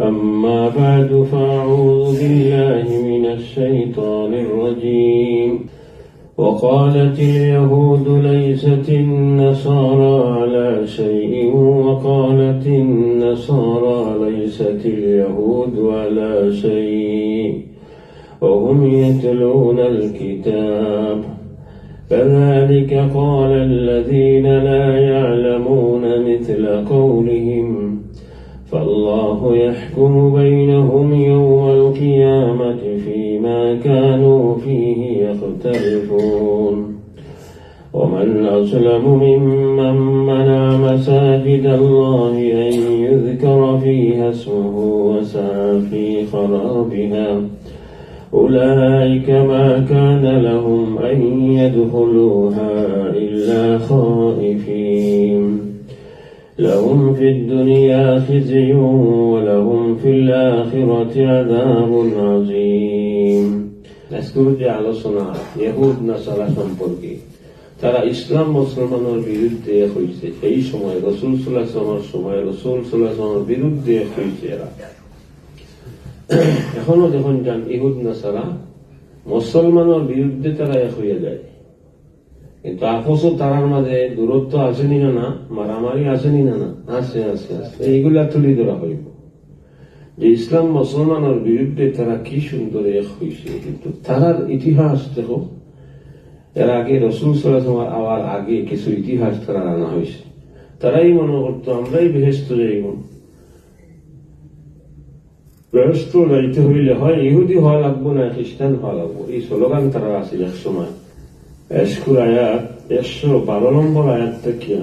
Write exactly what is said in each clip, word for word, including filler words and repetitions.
أما بعد، فأعوذ بالله من الشيطان الرجيم. وقالت اليهود ليست النصارى على شيء، وقالت النصارى ليست اليهود على شيء، وهم يتلون الكتاب. كذلك قال الذين لا يعلمون مثل قولهم، فالله يحكم بينهم يوم القيامة فيما كانوا فيه يختلفون. ومن أظلم ممن منع مساجد الله أن يذكر فيها اسمه وسعى في خرابها، أولئك ما كان لهم أن يدخلوها إلا خائفين. لهم في الدنيا خزي ولهم في الآخرة عذاب عظيم. আজকের যে আলোচনা ইহুদ নাসারা সম্পর্কে, তারা ইসলাম মুসলমানর বিরুদ্ধে এক হইছে। সেই সময় রসুল সাল্লাল্লাহু আলাইহি ওয়াসাল্লামর সময় রসুল সাল্লাল্লাহু আলাইহি ওয়াসাল্লামর বিরুদ্ধে এক হইছে এরা। এখনো যখন যান ইহুদ নাসারা মুসলমানর বিরুদ্ধে তারা এক হইয়া যায়, কিন্তু আপসও তারার মাঝে দূরত্ব আছে নি না, না? মারামারি আছে নি না, না? আছে, আছে, আছে। এইগুলা তুলি ধরা হইব যে ইসলাম মুসলমানর বিরুদ্ধে তারা কি সুন্দর এক হইছে। কিন্তু তারার ইতিহাস দেখো, এর আগে রসুল সাল্লাল্লাহু আলাইহি ওয়াসাল্লাম আওয়ার আগে কিছু ইতিহাস তারা আনা হইছে। তারাই মনে করতো, "আমরাই বেহেস্ত যাইব।" বেহেস্ত যাইতে হইলে হয় ইহুদি হওয়া লাগবো না খ্রিস্টান হওয়া লাগবো। এই স্লোগান তারা আছিল এক সময়। এশকুর আয়াত একশো বারো নম্বর আয়াত থাকিয়া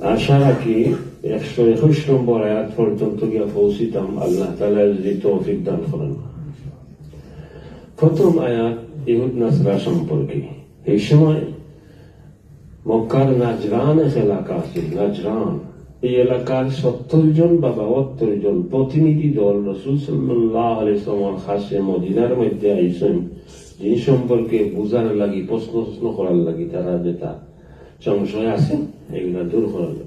আশা রাখি একশো একুশ নম্বর আয়াত পর্যন্ত গিয়া পৌঁছিতাম, আল্লাহ তাআলা যদি তৌফিক দান করেন। প্রথম আয়াত ইহুদ নাসরা সম্পর্কে। এই সময় মক্কার নাজরান এক এলাকা আছে, নাজরান। এই এলাকার সত্তর জন বা বাহাত্তর জন প্রতিনিধি দল রসুল সাল্লাল্লাহু আলাইহি ওয়াসাল্লামর কাছে মদিনার মধ্যে আইছেন, দিন সম্পর্কে বুঝার লাগি, প্রশ্ন প্রশ্ন করার লাগি, তারা যেটা সংশয় আছে, এগুলা দূর করার লাগি।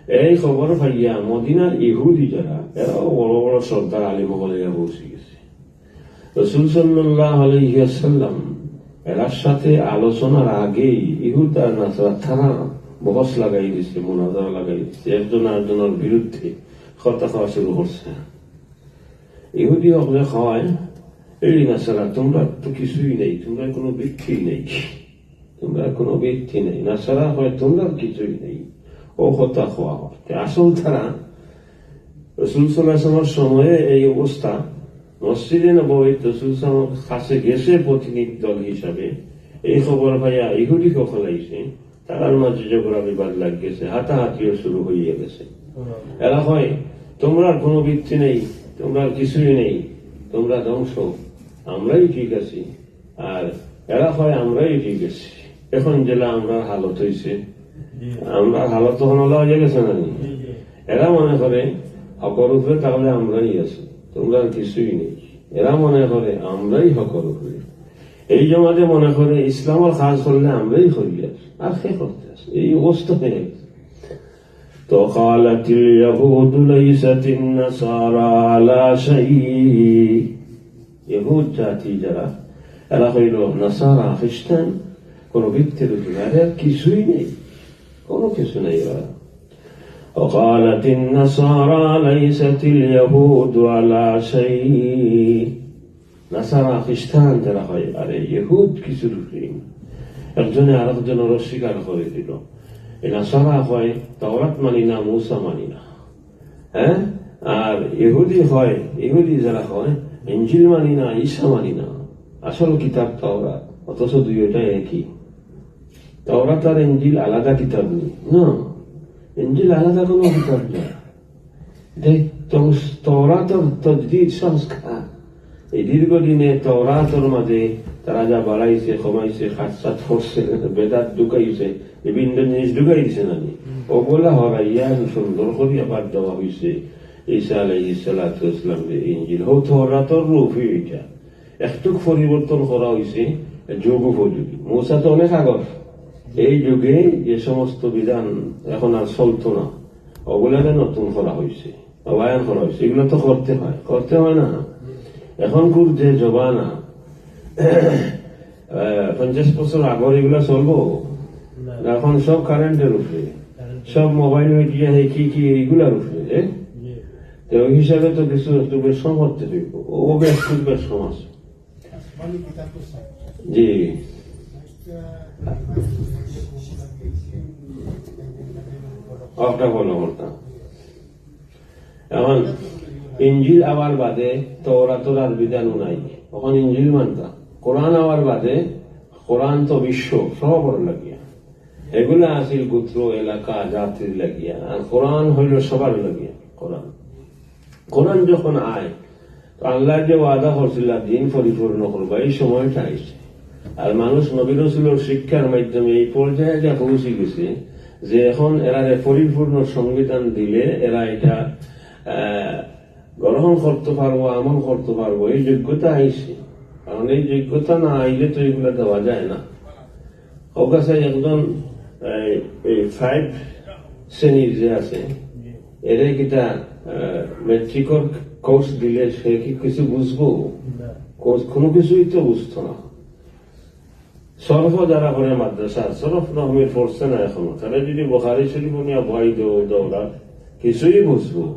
এই খবর পাইয়া মদিনার ইহুদি যারা, এরাও বড় বড় সর্দার আলিম হকল ইয়া পৌঁছি গেছে। রসুল সাল্লাল্লাহু আলাইহি ওয়াসাল্লাম এরার সাথে আলোচনার আগেই ইহুদ আর নাসারা তারা বহস লাগাই দিছে, মুনাজারা লাগাই দিছে, একজন আরেকজনের বিরুদ্ধে কথা কওয়া শুরু করছে। ইহুদি হকলে কয়, "এই নাসারা, তোমরা তো কিছুই নেই, তোমরা কোনো ভিত্তি নেই, তোমরা কোনো ভিত্তি নেই।" নাসারা কয়, "তোমরা কিছুই নেই।" ও কথা কওয়া হয়। তে আসল তারা রসুল সাল্লাল্লাহু আলাইহি ওয়াসাল্লামর সময়ে এই অবস্থা। মসজিদে নববীত রসুল সাল্লাল্লাহু আলাইহি ওয়াসাল্লামর কাছে গেছে প্রতিনিধি দল হিসাবে, এই খবর পাইয়া ইহুদি হকল আইছে, তারার মাঝে ঝগড়া বিবাদ লাগ গেছে, হাতাহাতিও শুরু হইয়া গেছে। এরা কয়, "তোমরার কোনো ভিত্তি নেই, তোমরার কিছুই নেই, তোমরা ধ্বংস, আমরাই ঠিক আছি।" আর এরা কয়, "আমরাই ঠিক আছি।" এখন যেলা আমরার হালত হইছে, আমরার হালত তখন ওলা হইয়া গেছে না নি? এরা মনে করে হকর উপরে তাহলে আমরাই আছি, তোমরার কিছুই নেই। এরা মনে করে আমরাই হকর উপরে। এই জমাতে মনে করে ইসলামর কাজ করলে আমরাই করি আর, আর কে করতে আছে? এই অবস্থা হয়ে গেছে। তো قالت اليهود ليست النصارى على شيء। ইহুদ জাতি যারা, এরা হইল নাসারা, খ্রিস্টান, কোনো ভিত্তির উপরে, আরে আর কিছুই নেই, কোনো কিছু নেই এরা। وقالت النصارى ليست اليهود على شيء। নাসারা খ্রিস্টান যারা হয়, আরে ইহুদ কিছুর উপরে না। একজনে আরেকজনের অস্বীকার করে দিল। এই নাসারা হয়, "তাওরাত মানি না, মূসা মানি না।" হ্যাঁ? আর ইহুদি হয়, ইহুদি যারা হয়, "ইঞ্জিল মানি না, ঈসা মানি না।" আসল কিতাব তাওরাত, অথচ দুইটাই একই। তাওরাত আর ইঞ্জিল আলাদা কিতাব নি? না, ইঞ্জিল আলাদা কোনো কিতাব না। দেখ, তো-, তওরাতর তজদিদ, সংস্কার। এই দীর্ঘদিনে তওরাতর মাঝে তারা যা বাড়াইছে, কমাইছে, খাটসাট করছে, বেদাত ঢুকাইছে, বিভিন্ন জিনিস ঢুকাই দিছে না নি? ওগুলা হরাইয়া সুন্দর করি আবার দেওয়া হইছে ঈসা আলাইহিস সালাতু ওয়াস সালামরে ইঞ্জিল। হো তওরাতর রূপই এটা। একটুক পরিবর্তন করা হইছে যুগ উপযোগী। মূসা তো অনেক আগর। এই যুগে যে সমস্ত বিধান এখন আর চলতো না, ওগুলারে নতুন করা হইছে। বায়ান করা হয়েছে, এগুলো তো করতে হয়, করতে হয় না? এখনকুর যে জমানা, আহ, পঞ্চাশ বছর আগর এগুলা চলবো? না। এখন সব কারেন্টের উপরে, কারেন্টের সব মোবাইল মিডিয়া, হে কি কি এইগুলার উপরে, এ? জি। তো ওই হিসাবে তো কিছু একটু বেশ কম করতে হইব, ও বেশ খুব বেশ কম আছে। জি। ওটা ফলো করতাম। এখন ইঞ্জিল আওয়ার বাদে তওরাতর আর বিধানও নাই। এখন ইঞ্জিল মানতা, কোরআন আওয়ার বাদে, কোরআন তো বিশ্ব সবর লাগিয়া, এগুলা আছিল গোত্র, এলাকা, জাতির লাগিয়া, আর কোরআন হইল সবার লাগিয়া। কোরআন, কোরআন যখন আয়, তো আল্লাহ যে ওয়াদা করছিলা দিন পরিপূর্ণ করবা, এই সময়টা আইছে। আর মানুষ নবী রসুলর শিক্ষার মাধ্যমে এই পর্যায়ে যা পৌঁছে গেছে যে এখন এরারে পরিপূর্ণ সংবিধান দিলে এরা এটা, আহ, গ্রহণ করতে পারবো, আমল করতে পারবো, এই যোগ্যতা আইছে। কারণ এই যোগ্যতা না আইলে তো এগুলা দেওয়া যায় না। ওর কাছে একজন, এই, এই ফাইভ শ্রেণীর যে আছে, এরে কিতা, আহ, ম্যাট্রিকর কোর্স দিলে সে কি কিছু বুঝবো? না। কোর্স কোনো কিছুই তো বুঝতো না। সরফ যারা করে মাদ্রাসা, সরফ রহমির পড়ছে না এখনো, তারা যদি বুখারী শরীফ নিয়ে বই দেও, দৌড়া, কিছুই বুঝবো।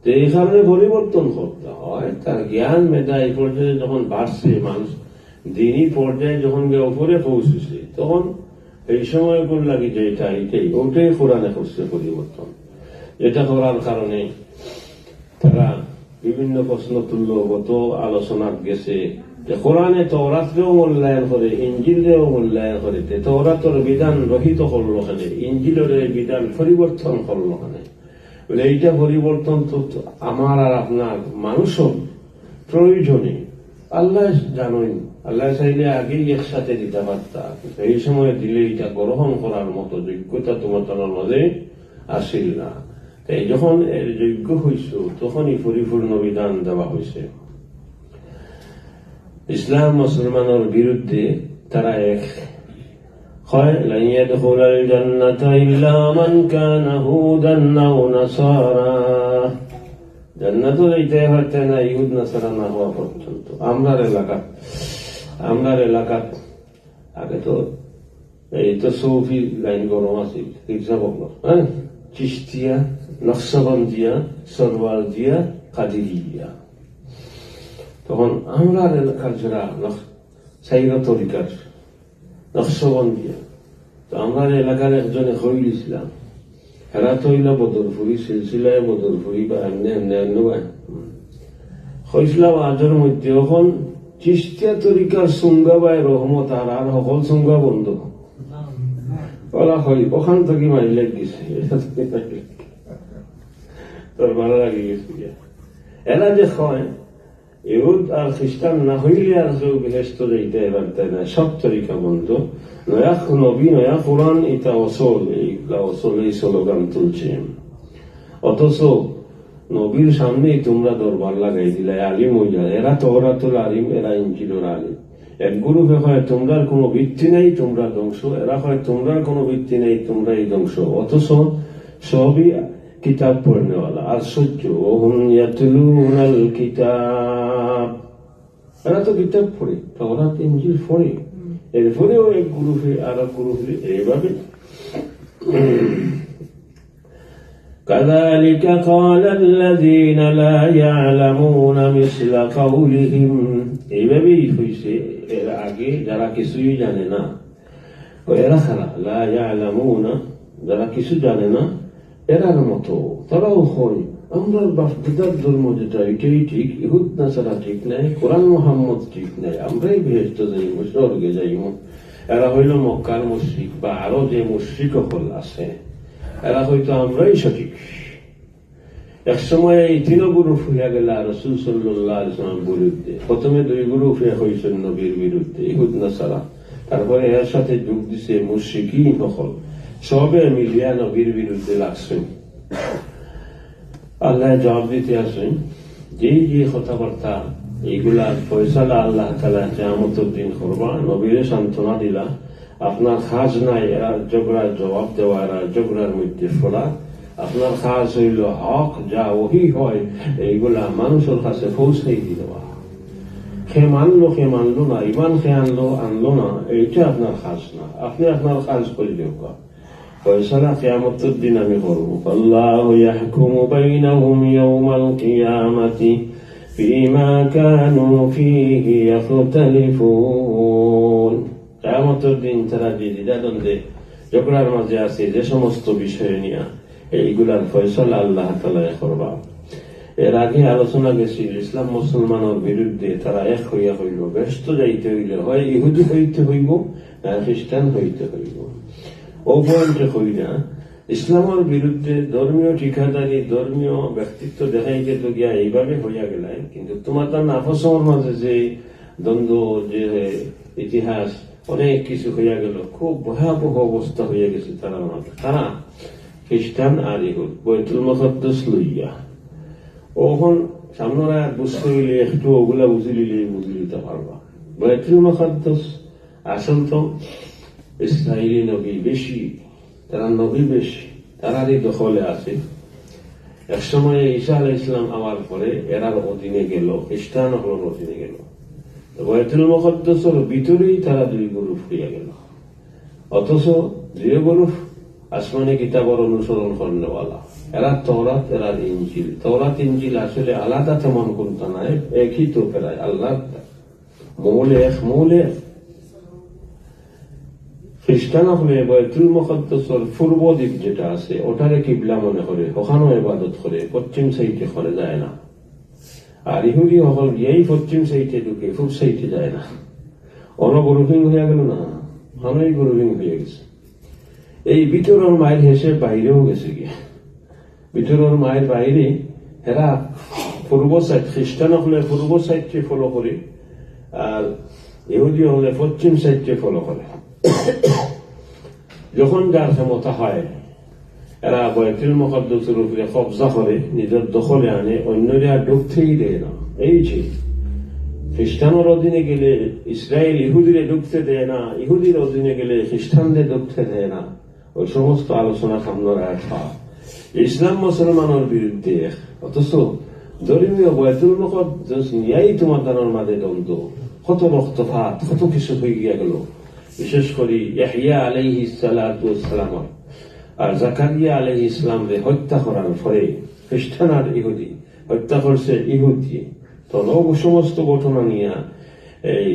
তো এই কারণে পরিবর্তন করতে হয়। তার জ্ঞান মেধা এই পর্যায়ে যখন বাড়ছে, মানুষ দিনই পর্যায়ে যখন গিয়ে উপরে পৌঁছেছে, তখন এই সময় কোন লাগে যে এটা, এটাই, ওটাই কোরআনে করছে পরিবর্তন। এটা করার কারণে তারা বিভিন্ন প্রশ্ন তুললো, গত আলোচনাত গেছে যে কোরআনে তওরাতরেও মূল্যায়ন করে, ইঞ্জিলরেও মূল্যায়ন করে, তে তওরাতর বিধান রহিত করলো কেনে, ইঞ্জিলর এই বিধান পরিবর্তন করলো কেনে? বলে, এইটা পরিবর্তন তো আমার আর আপনার মানুষর প্রয়োজনে। আল্লাহ জানইন, আল্লাহ চাইলে আগেই একসাথে দিতে পারতা, এই সময় দিলে এটা গ্রহণ করার মতো যোগ্যতা তোমার তার মাঝে আসিল না। তাই যখন এর যোগ্য হইছো, তখনই পরিপূর্ণ বিধান দেওয়া হয়েছে। ইসলাম মুসলমানের বিরুদ্ধে তারা এক হয়, "লান ইয়াদখুলাল জান্নাতা ইল্লা মান কানা হুদান আও নাসারা।" জান্নাতও যাইতে পারতে না ইহুদ নাসারা না হওয়া পর্যন্ত। আমরার এলাকাত, আমরার এলাকাত আগে তো এই তো সৌফি লাইন গরম আছিল, গির্জা বকল, হ্যাঁ, চিশতিয়া, নকশবন্দিয়া, সরওয়ারদিয়া, কাদিরিয়া। তখন আমরার এলাকার যারা নক-, সাইরা তরিকার নকশবন্দিয়া, তো আমরার এলাকার একজনে কইল ইসলাম, এরা তো হইলা বদরপুরি, সিলসিলায় বদরপুরি বা এমনে, এমনে, এমনে বা। কইছিলাম আজর মধ্যে এখন চিশতিয়া তরিকার সুঙ্গা বায় রহমত আর, আর হকল সুঙ্গা বন্ধ। ওরা কই, ওখান থাকি মাইলেক গেছে, এটা থাকি মাইলেক। তোর ভালা লাগি গেছে গিয়া। এরা যে কয়, ইহুদ আর খ্রিস্টান না হইলে আর কেউ বেহেশত যাইতে পারতে না, সব তরিকা বন্ধ। নয়া নবী, নয়া কোরআন, ইটা অসল, এইগুলা অসল, এই স্লোগান তুলছে। অথচ নবীর সামনেই তোমরা দরবার লাগাই দিলায়, আলিম হইয়া। এরা তওরাতুল আলিম, এরা ইঞ্জিলর আলিম। এক গ্রুপে কয়, "তোমরার কোনো ভিত্তি নাই, তোমরা ধ্বংস।" এরা কয়, "তোমরার কোনো ভিত্তি নাই, তোমরাই ধ্বংস।" অথচ সবই কিতাব পড়নেওয়ালা। আশ্চর্য, "ওহুম ইয়াতলুনাল কিতাব।" এরা তো কিতাব পড়ে, তাওরাত ইঞ্জিল পড়ে। এরপরেও এক গ্রুপে আর এক গ্রুপে এইভাবে। كذلك قال الذين لا يعلمون مثل قولهم। এইভাবেই হইছে এর আগে যারা কিছুই জানে না। ও এরা কারা? লা ইয়ালামুনা, যারা কিছু জানে না, এরার মতো। তারাও কয়, "আমরার বাপ দাদার ধর্ম যেটা, এটাই ঠিক, ইহুদ নাসারা ঠিক নাই, কোরআন মোহাম্মদ ঠিক নাই, আমরাই বেহেশত যাইমু, স্বর্গে যাইমু।" এরা হইল মক্কার মুশরিক বা আরো যে মুশরিক অকল আছে, এরা হয়তো আমরাই সঠিক। এক সময় এই তিন গ্রুপ হইয়া গেলা রসুল সাল্লাল্লাহু আলাইহি ওয়াসাল্লামের বিরুদ্ধে। প্রথমে দুই গ্রুপ হইয়া হইছেন নবীর বিরুদ্ধে, ইহুদ নাসারা। তারপরে এর সাথে যোগ দিছে মুশরিকিন অকল। সবে মিলিয়া নবীর বিরুদ্ধে লাগছেন। আল্লাহ জবাব দিতে আছেন, যেই যে কথাবার্তা, এইগুলার ফয়সালা আল্লাহ তাআলা কিয়ামতের দিন করবা। নবীরে সান্ত্বনা দিলা, আপনার কাজ নাই এরা ঝগড়ার জবাব দেওয়া, এরা ঝগড়ার মধ্যে ফেলা। আপনার কাজ অইলো হক, যা ওহী হয়, এইগুলা মানুষর কাছে পৌঁছাই দেওয়া। কে মানলো, কে মানলো না, ইমান কে আনলো, আনলো না, এইটা আপনার কাজ না। আপনে আপনার কাজ করি দেউক্কা। ফয়সালা কিয়ামতর দিন আমি করমু। আল্লাহু ইয়াহকুমু বাইনাহুম ইয়াউমাল কিয়ামাতি ফীমা কানু ফীহি ইয়াখতালিফুন। কিয়ামতর দিন তারা যে দ্বিধাদ্বন্দ্বে, ঝগড়ার মাঝে আছে, যে সমস্ত বিষয় নিয়া, এইগুলার ফয়সালা আল্লাহ তাআলায় করবা। এর আগে আলোচনা গেছিল, ইসলাম মুসলমানর বিরুদ্ধে তারা এক হইয়া কইলো, বেহেস্তো যাইতে অইলে হয় ইহুদি হইতে হইবো, না খ্রিস্টান হইতে হইবো। ও পয়েন্টে কইরা, ইসলামর বিরুদ্ধে ধর্মীয় ঠিকাদারি, ধর্মীয় ব্যক্তিত্ব দেখাইতে তো গিয়া এইভাবে হইয়া গেলায়, কিন্তু তোমার তার নাফসর মাঝে যে দ্বন্দ্ব, যে ইতিহাস, অনেক কিছু হইয়া গেল, খুব ভয়াবহ অবস্থা হইয়া গেছে তারা মাঝে। কারা? খ্রিস্টান আর ইহুদ, বয়তুল মুকাদ্দাস লইয়া। অখন সামনর আয়াত বুঝতে অইলে একটু ওগুলা বুঝিলিলে বুঝিলিতে পারবা। বয়তুল মুকাদ্দাস আসল তো ইসরায়েলি নবী বেশি, তারা নবী বেশি, তারারই দখলে আছে। এক সময়ে ঈসা আলাইহিস সালাম আওয়ার পরে এরার অধীনে গেল, খ্রিস্টান অকলর অধীনে গেল। তো বয়তুল মুকাদ্দাসর ভিতরেই তারা দুই গ্রুপ হইয়া গেল। অথচ দুই গ্রুপ আসমানি কিতাবর অনুসরণ করনেওয়ালা। এরার তওরাত, এরার ইঞ্জিল। তওরাত ইঞ্জিল আসলে আলাদা তেমন কুনটা নাই, একই তো প্রায়, আল্লাহর মৌল এক, মৌল এক। খ্রিস্টান অকলে বয়তুল মুকাদ্দাসর পূর্ব দিক যেটা আছে, ওটারে কিবলা মনে করে, ওখানো ইবাদত করে, পশ্চিম সাইডে করে যায় না। আর ইহুদি অকল গিয়াই পশ্চিম সাইডে ঢুকে, পূব সাইডে যায় না। অনো গ্রুপিং হইয়া গেল না, অনোই গ্রুপিং হইয়া গেছে। এই ভিতরর মাইর হেষে বাইরেও গেছে গিয়া। ভিতরর মাইর বাইরে হেরা পূর্ব সাইড, খ্রিস্টান অকলে পূর্ব সাইডকে ফলো করে, আর ইহুদি অকলে পশ্চিম সাইডকে ফলো করে। যখন যার ক্ষমতা হয়, এরা বয়তুল মুকাদ্দাসর উপরে কবজা করে, নিজর দখলে আনে, অন্যরে আর ঢুকতেই দেয় না। এই যে খ্রিস্টানর অধীনে গেলে ইসরায়েল ইহুদিরে ঢুকতে দেয় না, ইহুদির অধীনে গেলে খ্রিস্টানরে ঢুকতে দেয় না, ওই সমস্ত আলোচনা সামনর আয়াত। ইসলাম মুসলমানর বিরুদ্ধে, অথচ ধর্মীয় বয়তুল মুকাদ্দাস নিয়াই তোমার দানোর মাঝে দ্বন্দ্ব, কত রক্তপাত, কত কিছু হয়ে গিয়া গেল। বিশেষ করি ইয়াহইয়া আলাইহিস সালাতু ওয়াস সালাম আর জাকারিয়া আলাইহিস সালামরে হত্যা করার পরে খ্রিস্টান আর ইহুদি হত্যা করছে ইহুদি। তো ও সমস্ত ঘটনা নিয়া এই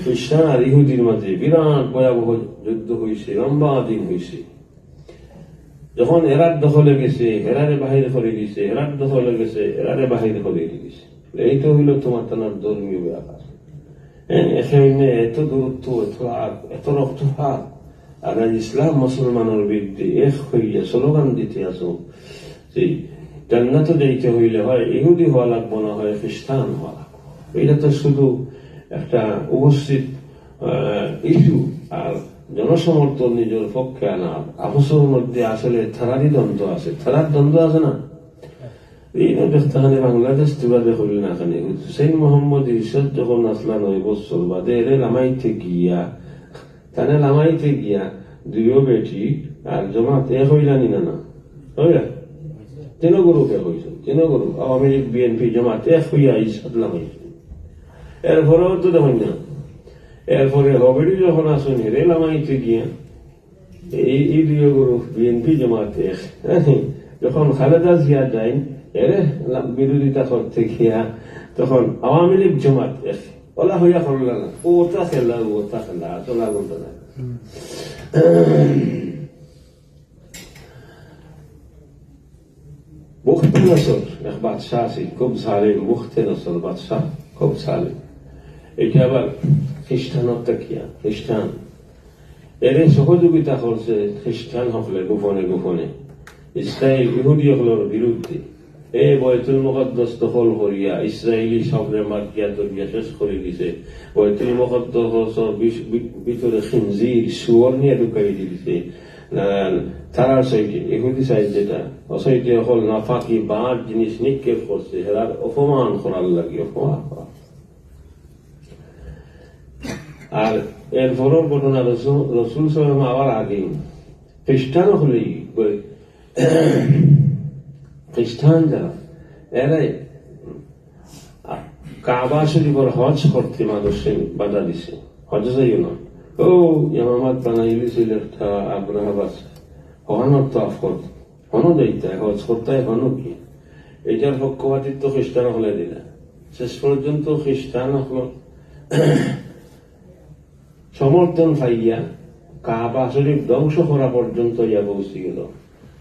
খ্রিস্টান আর ইহুদির মাঝে বিরাট ভয়াবহ যুদ্ধ হইছে, লম্বা দিন হইছে। যখন এরার দখলে গেছে, এরারে বাহির করে দিছে, এরার দখলে গেছে, এরারে বাহির করে দিছে। এই তো হইল তোমার তানার ধর্মীয় ব্যাপার। হ্যাঁ, এখানে এত দূরত্ব, এত রাগ, এত রক্তপাত। আর আজ ইসলাম মুসলমানর বিরুদ্ধে এক হইয়া স্লোগান দিতে আসো যে জান্নাতো যাইতে হইলে হয় ইহুদি হওয়া লাগবো, না হয় খ্রিস্টান হওয়া লাগবো। এটা তো শুধু একটা উপস্থিত, আহ, ইস্যু, আর জনসমর্থন নিজের পক্ষে আনা। আপসের মধ্যে আসলে তারারই দ্বন্দ্ব আছে, তারার দ্বন্দ্ব আছে না? এই না দেখতে খানে বাংলাদেশ তুরা দেখলি না খানে, হুসেন মোহাম্মদ ইরশাদ যখন আসলা নয় বছর বাদে এরে লামাইতে গিয়া, তানে লামাইতে গিয়া দুইও বেটি আর জমাত এক হইলানি না, না? হইলা? তিন গ্রুপ এক হইছে, তিন গ্রুপ, আওয়ামী লীগ, বিএনপি, জমাত এক হইয়া ইরশাদ লামাইছে। এরপরেও তো দেখুন না, এরপরে হবেটি যখন আসুন হেরে লামাইতে গিয়া এই, এই দুই গ্রুপ, বিএনপি জমাত এক। যখন খালেদা জিয়া যাইন, এরে লা-, বিরোধিতা করতে গিয়া, তখন আওয়ামী লীগ জমাত এক। ওলা হইয়া করলা না। ও ওটা খেলা, ও ওটা খেলা, চলা বলতো না। বুখতে নসর, এক বাদশাহ আছিল, খুব জালিম, বুখতে নসর বাদশাহ, খুব জালিম। এটা আবার খ্রিস্টান অর্থাৎ কিয়া? খ্রিস্টান। এরে সহযোগিতা করছে খ্রিস্টান হকলে গোপনে গোপনে। ইসরায়েল ইহুদি হকলর বিরুদ্ধে। এ বয়তুল মুকাদ্দাস দখল করিয়া ইসরায়েলি সবরে মারিয়া ধরিয়া শেষ করে দিছে। বয়তুল মুকাদ্দাসর বিশ-, বি-, ভিতরে খিনজির, শুয়োর নিয়া ঢুকাই দিছে। আহ, তারার সাইডে, ইহুদি সাইড যেটা, ও সাইডে হকল নাপাকি বাদ জিনিস নিক্ষেপ করছে, হেরার অপমান করার লাগি, অপমান করা। আর এর পরের ঘটনা রসুল, রসুল সাল্লাল্লাহু আলাইহি ওয়াসাল্লাম আবার আগে খ্রিস্টান হকলেই বই-, খ্রিস্টান যারা, এরাই কাবা শরীফর হজ করতে মানুষরে বাধা দিছে। হজে যাইও না। ও ইয়ামামাত বানাইলিছিল একটা আগ্রাহা বাস। হনো তো আফকর। হনো যাইতায়, হজ করতায়, হনো কি? এইটার পক্ষপাতিত্ব খ্রিস্টান অকলে দিলা। শেষ পর্যন্ত খ্রিস্টান অকল সমর্থন পাইয়া কাবা শরীফ ধ্বংস করা পর্যন্ত ইয়া পৌঁছি গেল।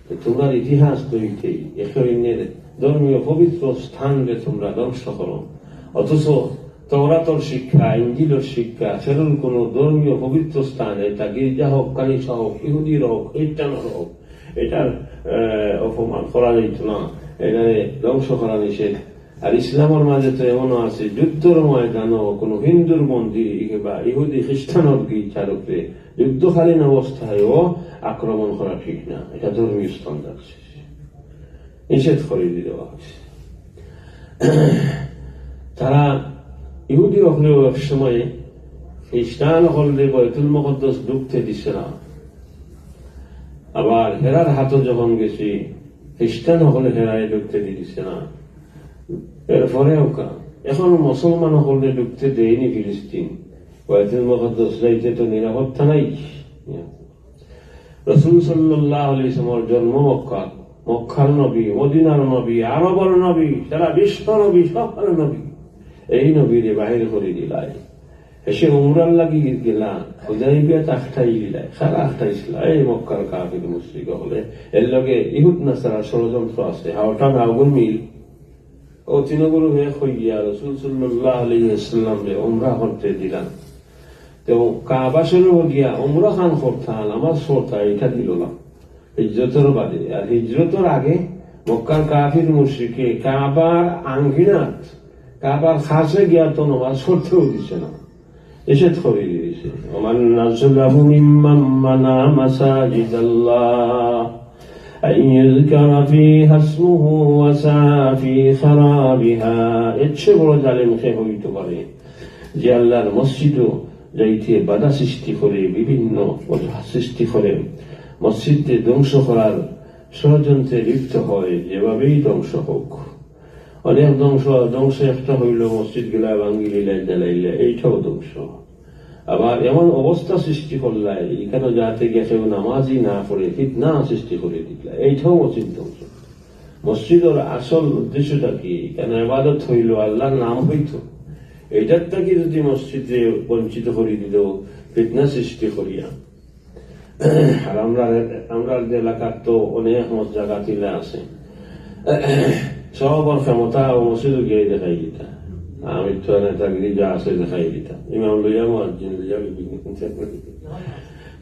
তো তোমরার ইতিহাস তো এইটাই, একে অন্যের ধর্মীয় পবিত্র স্থানরে তোমরা ধ্বংস করো। অথচ তওরাতর শিক্ষা, ইঞ্জিলর শিক্ষা, সেরকম কোনো ধর্মীয় পবিত্র স্থান, এটা গির্জা হোক, কানিসা হোক, ইহুদির হোক, খ্রিস্টানর হোক, এটার, আহ, অপমান করা যাইত না, এটারে ধ্বংস করা নিষেধ। আর ইসলামর মাঝে তো এমনও আছে, যুদ্ধর ময়দানও কোনো হিন্দুর মন্দির কিংবা ইহুদি খ্রিস্টানর গির্জার উপরে যুদ্ধকালীন অবস্থায়ও আক্রমণ করা ঠিক না, এটা ধর্মীয় স্থান যাচ্ছে, নিষেধ করে দিতে হয়েছে। তারা ইহুদি অকলেও এক সময় খ্রিস্টান অকলরে বয়তুল মুকাদ্দাস ঢুকতে দিছে না। আবার হেরার হাতো যখন গেছি, খ্রিস্টান অকলে হেরারে ঢুকতে দিছে না। এরপরেও কা-, এখন মুসলমান অকলরে ঢুকতে দেয়নি ফিলিস্তিন। বয়তুল মুকাদ্দাস যাইতে তো নিরাপত্তা নাই। রসুল সাল্লাল্লাহু আলাইহি ওয়াসাল্লামর জন্ম মক্কা, মক্কার নবী, মদিনার নবী, আরবর নবী, সারা বিশ্ব নবী, সকল নবী, এই নবীরে বাহির করে দিলাই। এসে উমরার লাগি গেলা, হুদাইবিয়াত আখটাই দিলাই, সারা আখটাইছিলা। এই মক্কার কাফির মুশরিক অকলে, এর লগে ইহুদ নাসারার ষড়যন্ত্র আছে, হাওটা নাওগুন মিল। ও তিনগুলো হয়ে হইয়া রসুল সাল্লাল্লাহু আলাইহি ওয়াসাল্লামরে উমরা করতে দিলাম। তো কাবা শরীফ গিয়া উমরা খান করতাম, আমার সরতা এটা দিল না। হিজরতর বাদে, আর হিজরতর আগে মক্কার কাফির মুশরিকে কাবার আঙ্গিনাত, কাবার খাসে গিয়া তো নামাজ পড়তেও দিছে না, নিষেধ করে দিয়েছে। ومن أظلم ممن منع مساجد الله أن يذكر فيها اسمه وسعى في خرابها। এর চেয়ে বড় জালেম কে হইতে পারে, যে আল্লাহর মসজিদও যাইতে বাধা সৃষ্টি করে, বিভিন্ন অজুহাত সৃষ্টি করে, মসজিদকে ধ্বংস করার ষড়যন্ত্রে লিপ্ত হয়, যেভাবেই ধ্বংস হোক। অনেক ধ্বংস, ধ্বংস একটা হইল, মসজিদ গুলা ভাঙ্গি দিলে, জ্বালাইলে, এইটাও ধ্বংস। আবার এমন অবস্থা সৃষ্টি করলাই, এখানে যাতে গিয়ে কেউ নামাজই না পড়ে, ফিতনা সৃষ্টি করে দিলা, এইটাও মসজিদ ধ্বংস। মসজিদর আসল উদ্দেশ্যটা কি? এখানে ইবাদত হইল, আল্লাহর নাম হইতো, এইটার থাকি যদি মসজিদরে বঞ্চিত করে দিল, ফিতনা সৃষ্টি করিয়া। আর আমরা, আমরা যে এলাকার তো অনেক মস-, জায়গা তিলা আছে, সবর ক্ষমতা ও মসজিদও গিয়ে দেখাই দিতা। আমি তো নেতাগিরি যা আছে দেখাই দিতা, ইমাম লইয়া, মুয়াজ্জিন লইয়া, বিভিন্ন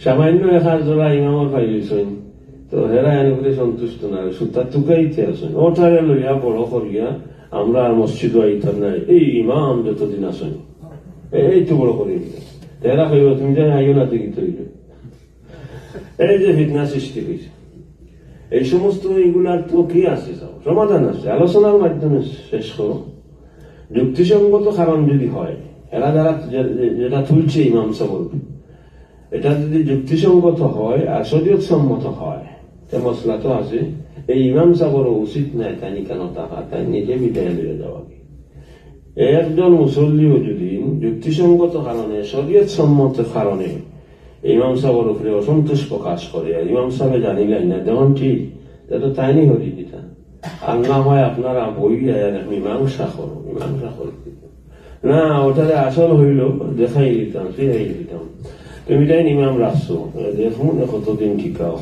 সামান্য এক হাত জোড়া ইমামর পাইলিছইন, তো হেরা এনে করে সন্তুষ্ট না, সুতা তুকাইতে আছেন। ওটারে লইয়া বড় করিয়া আমরা আর মসজিদও আইতাম না, এই ইমাম যতদিন আছেন, এই তো বড় করে দিল। এরা কইব, "তুমি জানো আইও না, দেখি তৈরি।" এই যে ফিতনা সৃষ্টি হয়েছে, এই সমস্ত এইগুলার তো কি আছে, যাও, সমাধান আছে, আলোচনার মাধ্যমে শেষ করো। যুক্তিসঙ্গত কারণ যদি হয়, এরা যারা যে-, যে-, যেটা তুলছে ইমাম সাহেব, এটা যদি যুক্তিসঙ্গত হয় আর শরীয়ত সম্মত হয়, তে মসলা তো আছে। এই ইমাম সাহেবেরও উচিত নাই তাই কেন থাকা, তাই নিজে বিদায় লইয়া যাওয়া। একজন মুসল্লিও যদি যুক্তিসঙ্গত কারণে, শরীয়ত সম্মত কারণে ইমাম সাহেবের উপরে অসন্তোষ প্রকাশ করে, আর ইমাম সাহেবে জানিলেন না, যেমন ঠিক, তা তো তাই নি হরি দিতা। আর না হয় আপনারা বইয়া আর মীমাংসা করো, মীমাংসা করো। না, ওটারে আসল হইল, দেখাই দিতাম, ফিরাই দিতাম। তুমি তাই ইমাম রাখছো, দেখুন কতদিন টিকাও।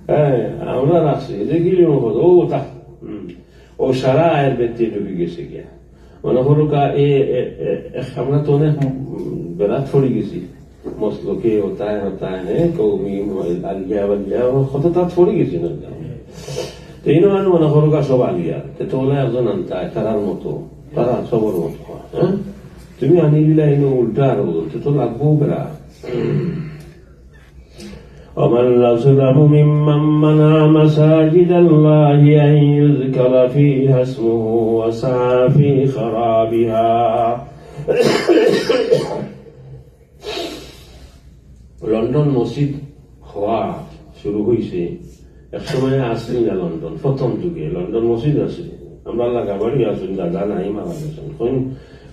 হ্যাঁ, আমরা রাখছি, দেখিলি কত, ও তা, হুম। ও সারা আয়ের ব্যক্তি ডুবে গেছে গিয়া। মনে করো কা, এ, এ, এ, এ, আমরা তো অনেক, উম, বেড়াত পড়ি গেছি। মসলকে হতা হ্যায়, হতা হ্যায়, হ্যাঁ, কৌমি, আলিয়া, বালিয়া, কত তাত পড়ি গেছি না। তো এই নয় মনে করো কা সব আলিয়া, তে তো ওলা একজন আনতা, তারার মতো, তারা সবর মতো, হ্যাঁ? তুমি আনি দিলা এই উল্টা আর বলতে তো লাগবো বেড়া। ومن أظلم ممن منع مساجد الله أن يذكر فيها اسمه وسعى في خرابها। লন্ডন মসজিদ হওয়া শুরু হইছে, এক সময় আছিল না লন্ডন, প্রথম যুগে লন্ডন মসজিদ আছিল। আমরা লাগাবাড়ি আছইন, দাদা নাই, মারা গেছইন। অখন,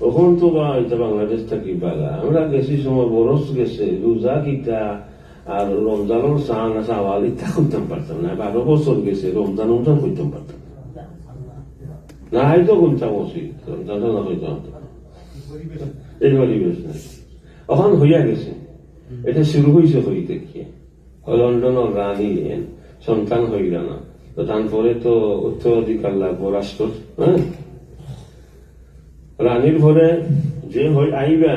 অখন তো বা ইটা বাংলাদেশ থাকি বালা। আমরা গেছি সময় বরস গেছে, রোজা কিতা আর রমজানর চান আর শাওয়াল ইতা কইতাম পারতাম না। বারো বছর গেছে, রমজান রমজান কইতাম পারতাম না। নাই তো কোনটা মসজিদ, রমজান রমজান কইতাম পারতাম না। এই পরিবেশ নাই। অখন হইয়া গেছে, ইটা শুরু হইছে হইতে গিয়া। ও লন্ডনর রানী এন সন্তান হইলা না, তো তান পরে তো উত্তরাধিকার লাগবো রাষ্ট্রর, হ্যাঁ? রানীর পরে যে হই আইবা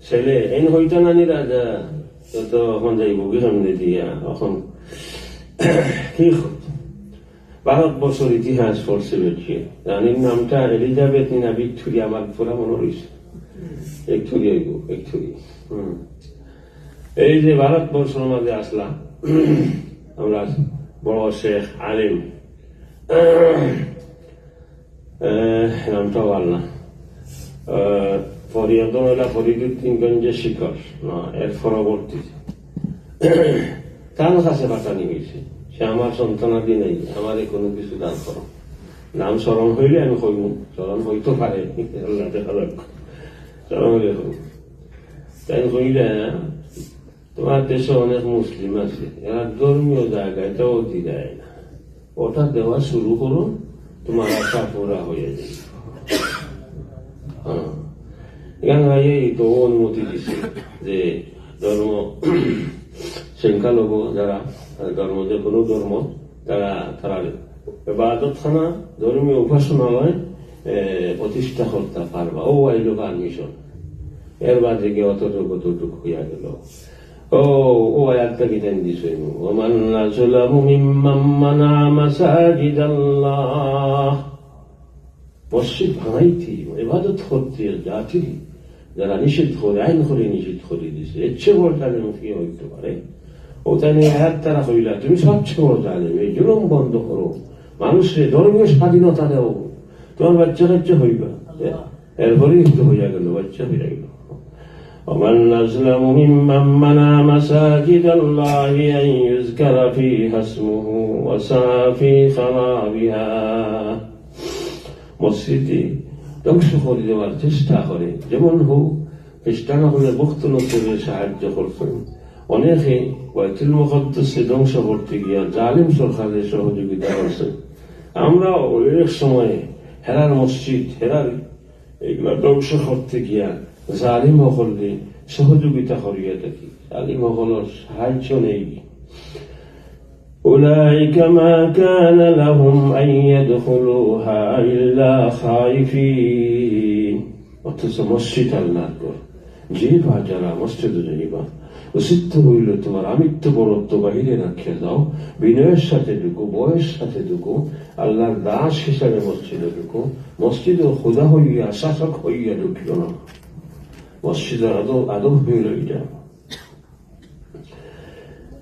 ছেলে, এন হইতা নানি রাজা, তো, তো অখন যাইবো কি সামনে দিয়া, অখন কি হ-, ভারতবর্ষর ইতিহাস পড়ছে বেটিয়ে। রানীর নামটা এলিজাবেথ নি না ভিক্টোরিয়া, আমার পুরা মনে রইছে। ভিক্টোরিয়া অইবো, ভিক্টোরিয়া। হুম। এই যে ভারতবর্ষর মাঝে আসলাম, আমরা বড় শেখ আলিম, আহ, নামটা ভালা না। আহ, ফরিদুদ্দিন হইলা ফরিদুদ্দিন গঞ্জে শিকর, না, এর পরবর্তী। তার কাছে পাঠানি হইছে, সে আমার সন্তানাদি নাই, আমারে কোনো কিছু দান করো। নাম স্মরণ হইলে আমি কইমু, স্মরণ হইতো পারে, আল্লাহ দেখা যাক। স্মরণ হইলে কইমু। তাই কইলা, তোমার দেশে অনেক মুসলিম আছে, এরা ধর্মীয় জায়গায় তো দিরায় না, ওটা দেওয়া শুরু করো, তোমার আশা পুরা হয়ে যাবে। হ্যাঁ, এখানে এই তো অনুমতি দিছে যে ধর্ম সংখ্যালঘু যারা, ধর্ম, যে কোনো ধর্ম, তারা, তারা এবাদতখানা, ধর্মীয় উপাসনালয়, এ, প্রতিষ্ঠা করতে পারবা। ও আইলো পারমিশন। এর বাদে গিয়া অতটুকু, অতটুকু হইয়া গেল। ও, ও আয়াতটা কি জানি দিছে? "ওমান আযলামু মিম্মান মানাআ মাসাজিদাল্লাহ।" মসজিদ বানাইতে, ইবাদত করতে জাতি যারা নিষেধ করে, আইন করে নিষেধ করে দিছে, এর চেয়ে বড় জালেম কে হইতে পারে? ও তাই নিয়ে আয়াত তারা কইলা, "তুমি সবচেয়ে বড় জালেম, এই জুলুম বন্ধ করো, মানুষরে ধর্মীয় স্বাধীনতা দাও, তোমার বাচ্চা কাচ্চা হইবা।" এরপরেই তো হইয়া গেল, বাচ্চা হইয়া গেল। "ওমান আযলামু মিম্মান মানাআ মাসাজিদাল্লাহি আন ইউযকারা ফিহা ইসমুহু ওয়া সাআ ফি খারাবিহা।" মসজিদে ধ্বংস করে দেওয়ার চেষ্টা করে, যেমন হোক, খ্রিস্টান হলে বখত নসররে সাহায্য করছেন, অনেকে বায়তুল মুকাদ্দাসে ধ্বংস করতে গিয়া জালিম সরকারের সহযোগিতা করছেন। আমরা অনেক সময় হেরার মসজিদ, হেরার এগুলা ধ্বংস করতে গিয়া জালিম হকলরে সহযোগিতা করিয়া থাকি, জালিম হকলর সাহায্য নেই। "উলাইকা মা কানা লাহুম আন ইয়াদখুলুহা ইল্লা খাইফিন।" অথচ মসজিদ আল্লাহর ঘর, যে বা যারা মসজিদে যাইবা, উচিত হইল তোমার আমিত্ব বরত্ব বাহিরে রাখিয়া যাও, বিনয়ের সাথে ঢুকো, ভয়ের সাথে ঢুকো, আল্লাহর দাস হিসাবে মসজিদে ঢুকো। মসজিদে খোদা হইয়া, শাসক হইয়া ঢুকিও না। মসজিদের আদব, আদব হইল এটা।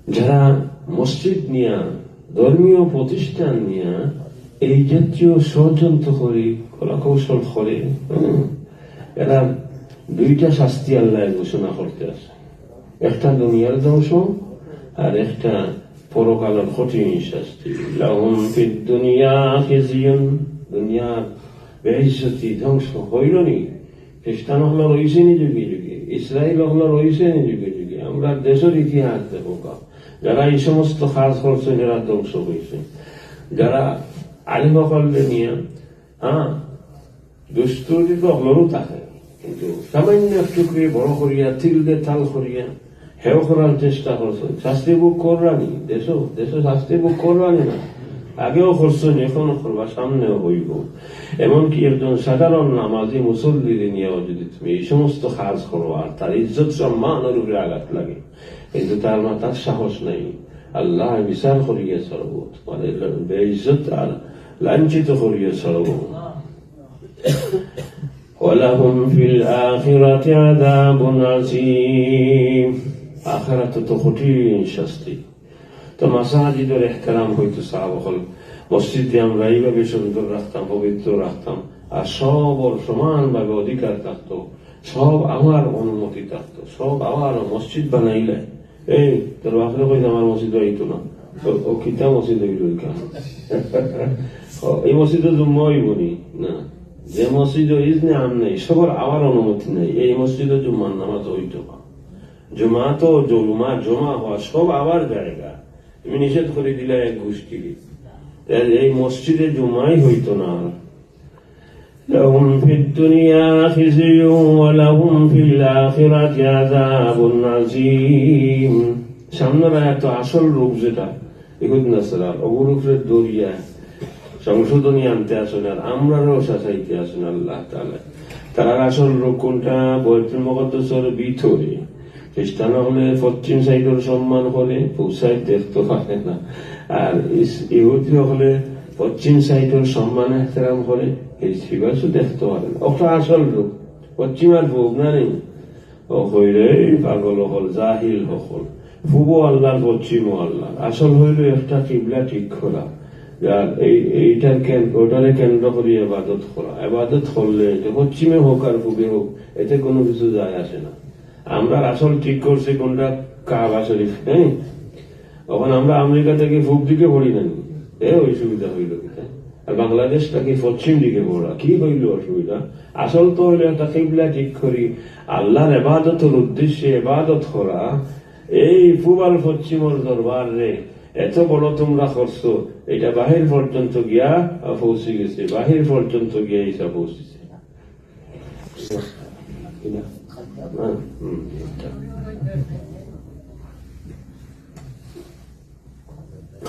যারা মসজিদ নিয়া, ধর্মীয় প্রতিষ্ঠান নিয়া এই জাতীয় ষড়যন্ত্র করে, কলাকৌশল করে, হুম, এরা দুইটা শাস্তি আল্লাহ ঘোষণা করতে আছে, একটা দুনিয়ার ধ্বংস আর একটা পরকালের কঠিন শাস্তি। লাহুম ফিদ দুনিয়া খিজিয়ুন, দুনিয়ার বেইজ্জতি, ধ্বংস হইল নি। খ্রিস্টান হকল রইছে নি যুগে যুগে, ইসরায়েল হকল রইছে নি যুগে যুগে। আমরা দেশের ইতিহাস দেখো কা, যারা এই সমস্ত কাজ করছে, যারা ধ্বংস হইছে, যারা আলিম হকল নিয়ে, হ্যাঁ, দুষ্কৃতি তো হকলরও থাকে, কিন্তু সামান্য একটুকরে বড় করিয়া, তিল দে তাল করিয়া, হেও করার চেষ্টা করছে। শাস্তি ভোগ কররানি, দেশও, দেশও শাস্তি ভোগ কররানি না। আগেও করছেন, এখনো করবা, সামনেও হইব। এমনকি একজন সাধারণ নামাজি মুসল্লিরে নিয়েও যদি তুমি এই সমস্ত কাজ করো আর তার ইজ্জত সম্মানের উপরে আঘাত লাগে, কিন্তু তার মাথার সাহস নাই। আল্লাহ বিচার করিয়া ছাড়ব, তোমাদের বেইজ্জত আর লাঞ্ছিত করিয়া ছাড়ব। ওয়ালাহুম ফিল আখিরাতি আযাবুন আযীম। আখিরাতে তো কঠিন শাস্তি। তো মাসাজিদর এহতেরাম হইতো সাহাব হকল, মসজিদে আমরা এইভাবে সুন্দর রাখতাম, পবিত্র রাখতাম, আর সবর সমানভাবে অধিকার থাকতো, সব আমার অনুমতি থাকতো, সব আমার মসজিদ বানাইলে, এই তোর বাপরে কইতে আমার মসজিদ হইতো না, ও, ও কিতা মসজিদ অইল ইখান? ও, এই মসজিদো জুম্মা অইবো নি? না। যে মসজিদো ইজনে আম নাই, সবর আওয়ার অনুমতি নাই, এই মসজিদো জুম্মার নামাজ অইতো না। জুমা তো জুমা, জমা হওয়া, সব আওয়ার জাগা। তুমি নিষেধ করি দিলা এক গোষ্ঠীরে। তে এই মসজিদে জুমাই অইতো না আর। لهم في الدنيا خزي ولهم في الآخرة عذاب عظيم। সামনের আয়াত তো আসল রোগ যেটা, ইহুদ নাসারা, ওগুর উপরে দরিয়া সংশোধনী আনতে আসেন আর আমরারও শাসাইতে আসেন আল্লাহ তাআলা। তারার আসল রোগ কোনটা? বাইতুল মুকাদ্দাসের ভিতরে। খ্রিস্টান হলে পশ্চিম সাইডের সম্মান করে, পূব সাইড দেখতে পারে না। আর ইস-, ইহুদি হলে পশ্চিম সাইডের সম্মান এহতেরাম করে, এই সিবাসও দেখতে পারে না। ওটা আসল রোগ। পশ্চিম আর পূব না নি? ও হইলে এই পাগল হকল, জাহিল হকল। পূবও আল্লাহর, পশ্চিমও আল্লাহর। আসল হইল একটা কিবলা ঠিক করা। আর এই, এইটার কেন-, ওটারে কেন্দ্র করি ইবাদত করা। ইবাদত করলে এটা পশ্চিমে হোক আর পূবে হোক, এতে কোনো কিছু যায় আসে না। আমরা আসল ঠিক করছি কোনটা? কাবা শরীফ, হ্যাঁ? এখন আমরা আমেরিকা থাকি পূব দিকে পড়ি না নি? এ, অসুবিধা হইল কিতা? আর বাংলাদেশ থাকি পশ্চিম দিকে পড়া, কি হইল অসুবিধা? আসল তো হইল একটা কিবলা ঠিক করি, আল্লাহর ইবাদতের উদ্দেশ্যে ইবাদত করা। এই পূব আর পশ্চিমর দরবার রে, এত বড় তোমরা করছো, এটা বাহির পর্যন্ত গিয়া পৌঁছে গেছে, বাহির পর্যন্ত গিয়া ইসা পৌঁছেছে।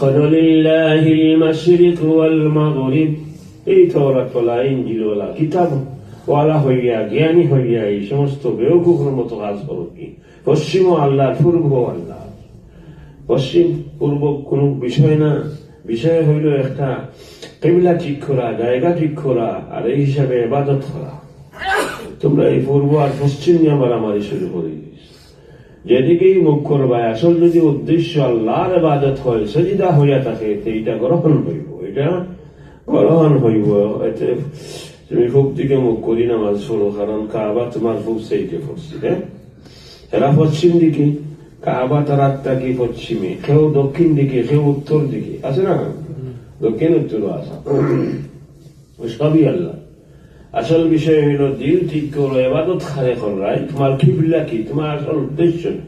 ولله المشرق والمغرب। এই তওরাতওয়ালা, ইঞ্জিলওয়ালা, কিতাবওয়ালা হইয়া, জ্ঞানী হইয়া এই সমস্ত বেওকুফের মতো কাজ করো কি? পশ্চিমও আল্লাহর, পূর্বও আল্লাহর। পশ্চিম পূর্ব কোনো বিষয় না, বিষয় হইল একটা কিবলা ঠিক করা, জায়গা ঠিক করা, আর এই হিসাবে ইবাদত করা। তোমরা এই পূর্ব আর পশ্চিম নিয়ে মারামারি শুরু করে দিস। যেদিকেই মুখ করবায়, আসল যদি উদ্দেশ্য আল্লাহর ইবাদত হয়, সেজদা হইয়া থাকে, তে এটা গ্রহণ হইব, এটা গ্রহণ হইব। এতে তুমি পূব দিকে মুখ করি নামাজ পড়ো, কারণ কাবা তোমার পূব সাইডে পড়ছে, হ্যাঁ? এরা পশ্চিম দিকে, কাবা তারার থাকি পশ্চিমে, কেউ দক্ষিণ দিকে, কেউ উত্তর দিকে, আছে না? দক্ষিণ উত্তর আছে। ও সবই আল্লাহ। আসল বিষয় হইল দিল ঠিক করো, ইবাদত কারে কররায়, তোমার কিবলা কি, তোমার আসল উদ্দেশ্য কি?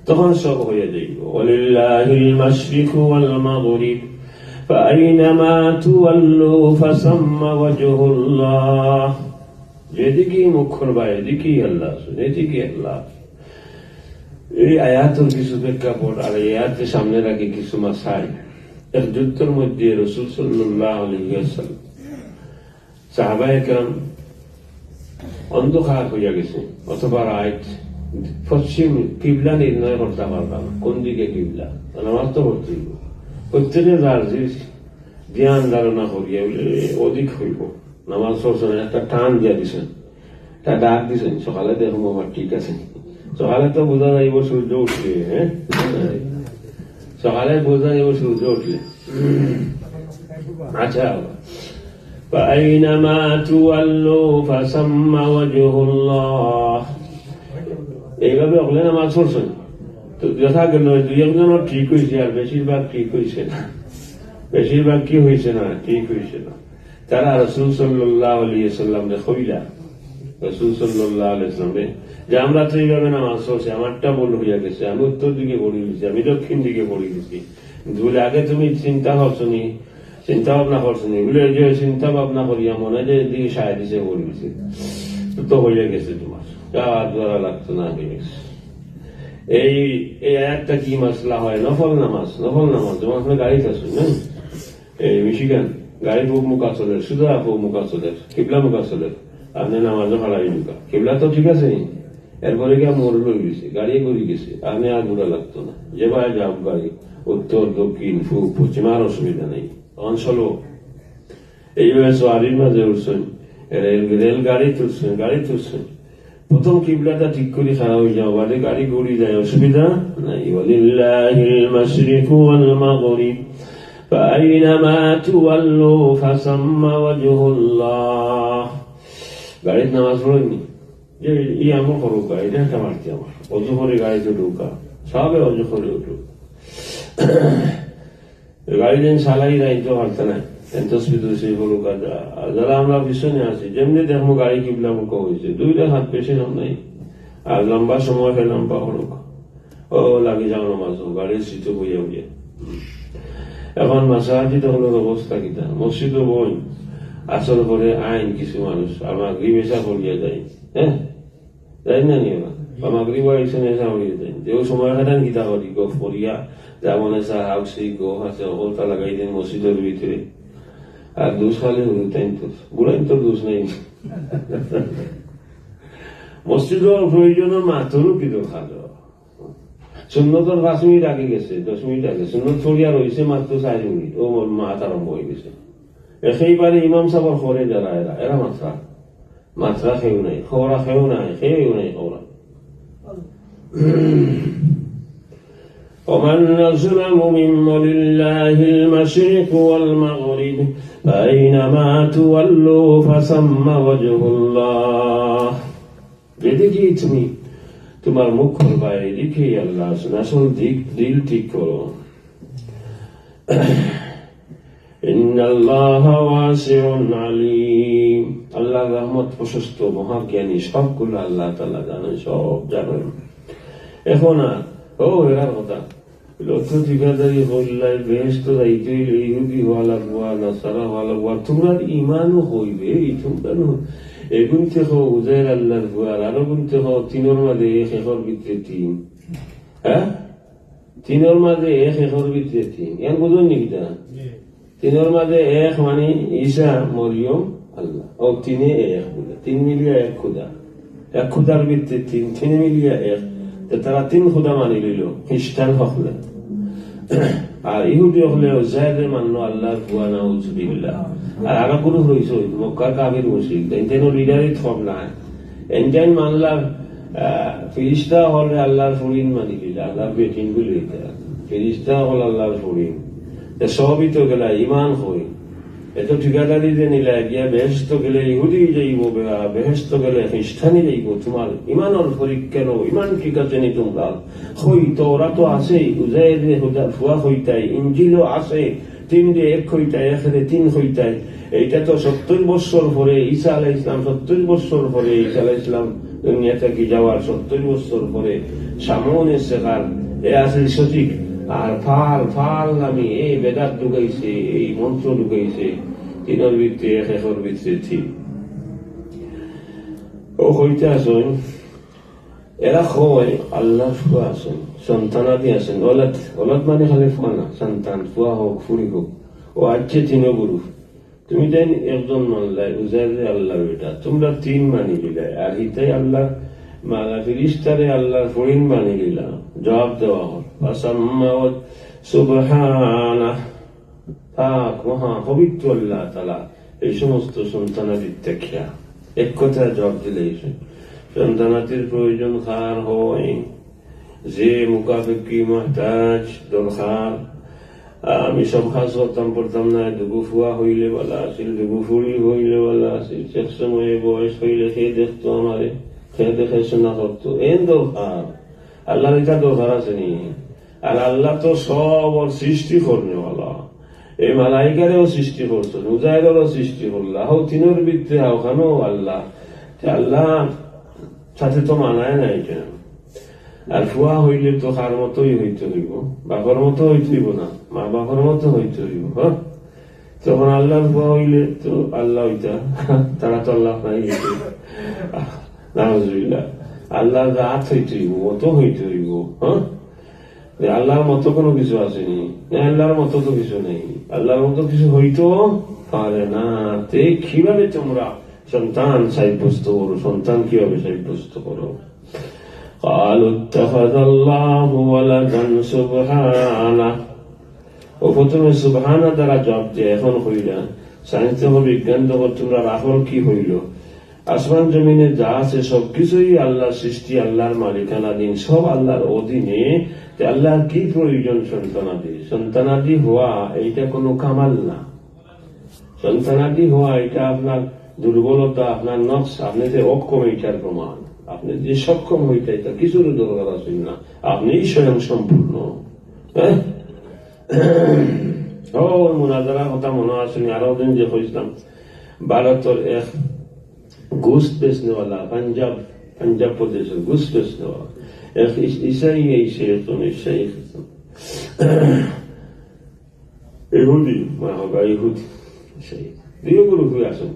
তখন সব হইয়া যাইব। ولله المشرق والمغرب فأينما تولوا فثم وجه الله। যেদিকেই মুখ করবা, এদিকেই আল্লাহ আছেন, এদিকেই আল্লাহ আছেন। এই আয়াতর কিছু প্রেক্ষাপট আর এই আয়াতকে সামনে রাখি কিছু মাসাইল। এক যুদ্ধর মধ্যে রসুল সাল্লাল্লাহু আলাইহি ওয়াসাল্লাম, সাহাবায়ে কেরাম অন্ধকার হইয়া গেছে, অথবা রাইত, পশ্চিম কিবলা নির্ণয় করতে পারতাম না, কোন দিকে কিবলা, নামাজ তো পড়তে হইব। প্রত্যেকে যার যে ধ্যান ধারণা করিয়া বলে, "অধিক হইব।" নামাজ পড়ছেন, একটা টান দিয়া দিছেন, একটা ডাক দিছেন, "সকালে দেখবো আমার ঠিক আছে।" সকালে তো বোঝা যাইব সূর্য উঠলে, হ্যাঁ? সকালে বোঝা যাইব সূর্য উঠলে। আচ্ছা, فأينما تولوا فثم وجه الله। এইভাবে হকলে নামাজ পড়ছেন। তো দেখা গেল দুই একজনও ঠিক হইছে, আর বেশিরভাগ ঠিক হইছে না। বেশিরভাগ কি হইছে না? ঠিক হইছে না। তারা রাসূল সাল্লাল্লাহু আলাইহি ওয়াসাল্লামরে কইলা, রাসূল সাল্লাল্লাহু আলাইহি ওয়াসাল্লামরে, যে আমরা তো এইভাবে নামাজ পড়ছি, আমারটা ভুল হইয়া গেছে, আমি উত্তর দিকে পড়ি দিছি, আমি দক্ষিণ দিকে পড়ি দিছি। কিন্তু বলে, আগে তুমি চিন্তা করছো নি, চিন্তা ভাবনা করছো নি? বলে, এই যে চিন্তা ভাবনা করিয়া মনে যে এদিকে সায় দিছে, পড়ি দিছে, তো, তো হইয়া গেছে তোমার, আর দোয়া লাগতো না, হয়ে গেছে। এই, এই আয়াতটা কি মাসলা হয়? নফল নামাজ, নফল নামাজ, যেমন আপনি গাড়িত আছেন, না? এই মিশিগান, গাড়ি পূব মুখা চলে, সুজা পূব মুখা চলে, কিবলা মুখা চলে, আপনি নামাজও খাড়াই মুখা। কিবলা তো ঠিক আছে, এরপরে গিয়া মোড় লই গেছে, গাড়ি ঘুরি গেছে, আপনি আর ঘুরা লাগতো না। যেভাবে যাও গাড়ি, উত্তর, দক্ষিণ, পূব, পশ্চিম, আর অসুবিধা নেই। তখন চলো, এইভাবে সোয়ারির মাঝে উঠছেন, রেল, রেলগাড়ি তুলছেন, গাড়ি তুলছেন। প্রথম কিবলাটা ঠিক করি খাড়া হয়ে যাও, বাদে গাড়ি ঘুরি যায়, অসুবিধা নাই। ولله المشرق والمغرب فأينما تولوا فثم وجه الله। গাড়িত নামাজ পড়েনি, যে ই আমল করুকা, এটা একটা মারতে আমার। অজু করে গাড়িত ঢুকা, সবে অজু করে উঠুক। গাড়ি যেন চালাই যাইতো পারতা না, এন তসবি তসবি বলুক। আর যা-, আর যারা আমরা পিছনে আছি, যেমনি দেখমু গাড়ি কিবলামুখ অইছে, দুই রেকাত বেশি কম নাই। আর লম্বা সময় হয়, লম্বা করুক, ও লাগি যাও নামাজ, ও গাড়ির সিটে বইয়া বইয়া। এখন মাসাজিদ অকলর অবস্থা কিতা? মসজিদো বই, আসর পরে আইন কিছু মানুষ, আর মাগরিব এশা পড়িয়া যায়, হ্যাঁ, যাই না নি ওরা? বা মাগরিব বা ইশা এশা পড়িয়া যায়। যে ও সময় কাটান কিতা করি, গফ করিয়া, যেমন এসা হাউসি গফ আছে, অকলতা লাগাই দেন মসজিদর ভিতরে। আর দোষ খালি হুজুর তাইন তো, বুড়াইন তো দোষ নাই। মসজিদর প্রয়োজনও মাতরও কি দরকার? সুন্নতর পাঁচ মিনিট আগে গেছে, দশ মিনিট আগে। সুন্নত পড়িয়া রইছে মাত্র চার মিনিট, ও মোর মাত আরম্ভ হয়ে গেছে। একেবারে ইমাম সাহেবর পরে যারা এরা, এরা মাতরা, মাতরা কেউ নাই, খবরা কেউ নাই, কেউ নাই খবরা। ومن أظلم ممن لله المشرق والمغرب فأينما تولوا فثم وجه الله. যেদিকেই তুমি তোমার মুখ করবা, এদিকেই আল্লাহ আছেন। আসল দিক, দিল ঠিক করো। إن الله واسع عليم। আল্লাহর রহমত প্রশস্ত, মহাজ্ঞানী, সবগুলো আল্লাহ তাআলা জানেন, সব জানেন। এখন আর, ও, এরার কথা, লক্ষ ঠিকাদারি করলাই, বেহেশত যাইতে হইলে ইহুদি হওয়া লাগবো, আর নাসারা হওয়া লাগবো, আর তোমরার ইমানও হইবে, এই তোমরা নু-, এগুন থেকে উজাইর আল্লাহর ফুয়া, আর আরো গুন থেকে তিনর মাঝে এক, একর ভিতরে তিন। হ্যাঁ? তিনর মাঝে এক, একর ভিতরে তিন। এন বুঝুন নি কিতা? তিনর মাঝে এক মানে ঈসা, মরিয়ম, আল্লাহ। ও তিনে এক বলে, তিন মিলিয়া এক খুদা। এক খুদার ভিতরে তিন, তিন মিলিয়া এক। তো তারা তিন খুদা মানি লইল, খ্রিস্টান হকলে। আর ইহুদি হকলে উজাইররে মানলো আল্লাহর ফুয়া, নাউজুবিল্লাহ। আর আরো গুরু হইছে, মক্কার কাফির মুশরিক। তাইন তেন লিডারই থব না। এনজাইন মানলা, আহ, ফিরিস্তা হকলে আল্লাহর ফুরিন মানি লিলা, আল্লাহর বেটিন বলে এটা। ফিরিস্তা হকল আল্লাহর ফুরিন। তে সবই তো গেলা, ইমান হই। এত ঠিকাদারি যে নিলা, গিয়া বেহেশত গেলে ইহুদি যাইব, বে-, বেহেশত গেলে খ্রিস্টানি যাইব। তোমার ইমানর পরীক্ষা নেও, ইমান ঠিক আছে নি তোমরা? হই তো ওরা তো আছেই, উজাইর যে হুদা-, ফুয়া হইতাই, ইঞ্জিলও আছে, তিন রে এক হইতাই, এক রে তিন হইতাই। এইটা তো সত্তর বছর পরে, ঈসা আলাইহিস সালাম সত্তর বছর পরে, ঈসা আলাইহিস সালাম দুনিয়া থাকি যাওয়ার সত্তর বছর পরে, সামনে সেকার, এ আসল সঠিক। আর ফাল, ফাল নামি, এই বেদাত ঢুকাইছে, এই মন্ত্র ঢুকাইছে, তিনর ভিতরে এক, একর ভিতরে তিন। ও কইতে আসুন, এরা কয় আল্লাহর ফুয়া আছেন, সন্তানাদি আছেন, ওলাদ, ওলাদ মানে খালি ফুয়া না, সন্তান, ফুয়া হোক, ফুড়ি হোক, ও আজকে তিনও গুরু। তুমি তাইন একজন মানলাই, উজাইর যে আল্লাহর বেটা, তোমরা তিন মানি দিলাই, আর হিতাই আল্লাহর মালা ফিরিস্তারে আল্লাহর ফুরিন মানি দিলা। জবাব দেওয়া হয়, ফাসাম্মা ওয়া সুবহানাহ। পাক, মহা, পবিত্র আল্লাহ তাআলা এই সমস্ত সন্তানাদির দেখিয়া এক কথায় জবাব দিলে, এই সন্তানাদির প্রয়োজন কার হয়? যে মুখাপেক্ষী মহতাজ দরকার। আমি সব কাজ করতাম পারতাম না, দুগু ফুয়া হইলে ভালা আছিল, দুগু ফুড়ি হইলে ভালা আছিল। এক সময়ে বয়স হইলে কে দেখতো আমারে, কে দেখাশোনা করতো, এন দরকার। আল্লাহর এটা দরকার আছে নি? আর আল্লাহ তো সবর সৃষ্টি করনেওয়ালা। এই মালাইকারেও সৃষ্টি করছেন, উজাইরেরও সৃষ্টি করলা, হও তিনর ভিতরে হও খানো আল্লাহ। তে আল্লাহ সাথে তো মানায় না এটা। আর ফুয়া হইলে তো কার মতোই হইতে হইব, বাপর মতো হইতে হইব না, মা বাপর মতো হইতে হইব, হ্যাঁ? তখন আল্লাহর ফুয়া হইলে তো আল্লাহ হইতা, তারা তো আল্লাহ নাই হইতে। নাউজুবিল্লাহ। আল্লাহর জাত হইতে হইব, মতো হইতে হইব, হ্যাঁ? যে আল্লাহর মতো কোনো কিছু আছে নি? না, আল্লাহর মতো তো কিছু নেই। আল্লাহর মতো কিছু হইতো পারে না। তে কিভাবে তোমরা সন্তান সাব্যস্ত করো? সন্তান কিভাবে সাব্যস্ত করো? قالوا اتخذ الله ولدا سبحانه। ও প্রথমে সুবহানা দ্বারা জবাব দিয়ে এখন হইলা, সায়েন্স তখন বিজ্ঞান তখন তোমরা রাখল কি হইল? আসমান জমিনে যা আছে সবকিছুই আল্লাহর সৃষ্টি, আল্লাহর মালিকানাধীন, সব আল্লাহর অধীনে। তে আল্লাহর কি প্রয়োজন সন্তানাদি? সন্তানাদি হওয়া এইটা কোনো কামাল না। সন্তানাদি হওয়া এটা আপনার দুর্বলতা, আপনার নকশ, আপনি যে অক্ষম এইটার প্রমাণ। আপনি যে সক্ষম হইতে এটা কিছুর দরকার আছে না, আপনিই স্বয়ং সম্পূর্ণ। হ্যাঁ? ও, মুনাজারার কথা মনো আছে নি? আরো দিন যে কইছিলাম, ভারতর এক গোস্ত বেচনেওয়ালা, পাঞ্জাব, পাঞ্জাব প্রদেশর গোস্ত বেচনেওয়ালা, এক ইস-, ইসাই আইছে, একজন ইসাই, একজন ইহুদি, মা বাবা ইহুদি, ইসাই। দুইও গ্রুপে আছইন।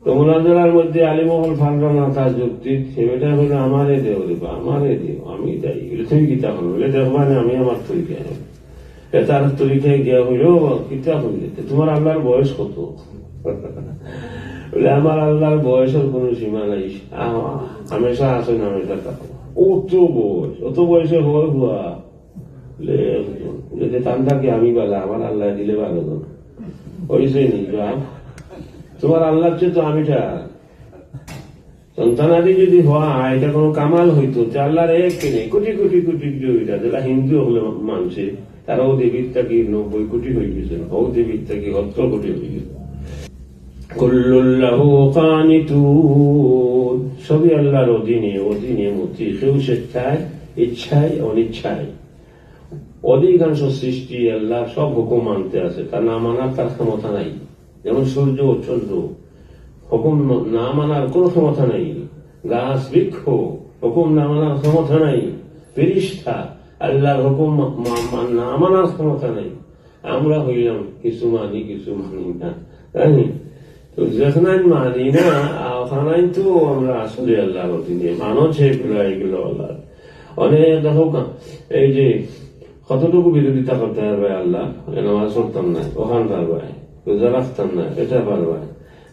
তো মুনাজারার মধ্যে আলিম অকল ফাররা না তার যুক্তি, সে বেটা কইলো, "আমারে দেও রে বা, আমারে দেও, আমি দায়ী।" বলে, "তুমি কিতা করো?" বলে, "দেখবা নে, আমি আমার তরিকায়।" এ তার তরিকায় গিয়া কইলো, "ও বা, কিতা কইলে? তে তোমার আল্লাহর বয়স কত?" বলে, "আমার আল্লাহর বয়সর কোনো সীমা নাই, আ-, হামেশা আছইন, হামেশা থাকইন।" অত বয়স, অত বয়সে হয় হুয়া? বলে, "বলে, যে তান থাকি আমি বালা, আমার আল্লাহ দিলে ভালো তো।" অইছে নি, বাপ? তোমার আল্লাহর চেয়ে তো আমি টা। সন্তানাদি যদি হয়, এটা কোনো কামাল হইতো, তে আল্লাহর এক নেই, কোটি কোটি কোটি কোটি হইতা, যেটা হিন্দু হকলে মানছে, তারাও দেবীর থাকি নব্বই কোটি হয়ে গেছে, ও দেবীর থাকি সত্তর কোটি হয়ে গেছে। কুল্লুল্লাহু কানিতুন, সবই আল্লাহর অধীনে, অধীনে মতি, কেউ স্বেচ্ছায়, ইচ্ছায়, অনিচ্ছায়। অধিকাংশ সৃষ্টি আল্লাহর সব হুকুম মানতে আছে, তা না মানার তার ক্ষমতা নাই। যেমন সূর্য ও চন্দ্র, হুকুম ন-, না মানার কোনো ক্ষমতা নাই। গাছ বৃক্ষ, হুকুম না মানার ক্ষমতা নাই। ফিরিস্তা, আল্লাহর হুকুম মা-, মা-, মা-, না মানার ক্ষমতা নাই। আমরা হইলাম কিছু মানি, কিছু মানি না, তাই নি? তো যেখানে মানি না, ওখানে তো আমরা আসলে আল্লাহর অধীনে, মানো যে এগুলো, এগুলো আল্লাহর। অনেক দেখো কা-, এই যে কতটুকু বিরোধিতা করতে পারবে আল্লাহ, এ নামাজ পড়তাম না, ওখান পারবে, রোজা রাখতাম না, এটা পারবে।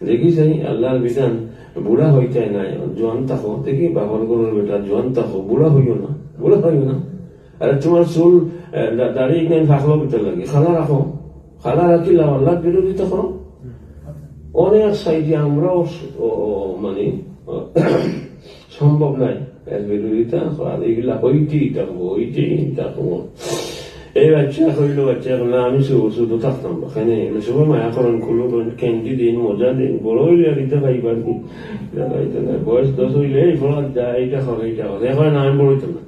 দেখি চাই আল্লাহর বিধান, বুড়া হইতে নাই, জোয়ান থাকো, দেখি বাবার ঘরের বেটা জোয়ান থাকো, বুড়া হইও না, বুড়া হইও না। আরে তোমার চুল, এ, দা-, দাড়ি এখানে থাকলো ভিতরে লাগে, খালা রাখো, খালা রাখিলাও, আল্লাহর বিরোধিতা করো। অনেক সাইডে আমরাও স-, ও, ও, মানে, ও, সম্ভব নাই এর বিরোধিতা করা, এগুলা হইতেই থাকবো, হইতেই থাকবো। এই বাচ্চা হইল, বাচ্চা এখন না, আমি শুধু, শুধু থাকতাম না, কেনে? এনে সবাই মায়া করেন, কুলু করেন, ক্যান্ডি দিন, মজা দিন, বড় হইলে আর ইটা পাইবার কি? ইটা পাইতে না। বয়স দশ হইলে এই বড় যা, এইটা করে, এইটা করে। এখন না, আমি বড় হইতাম না।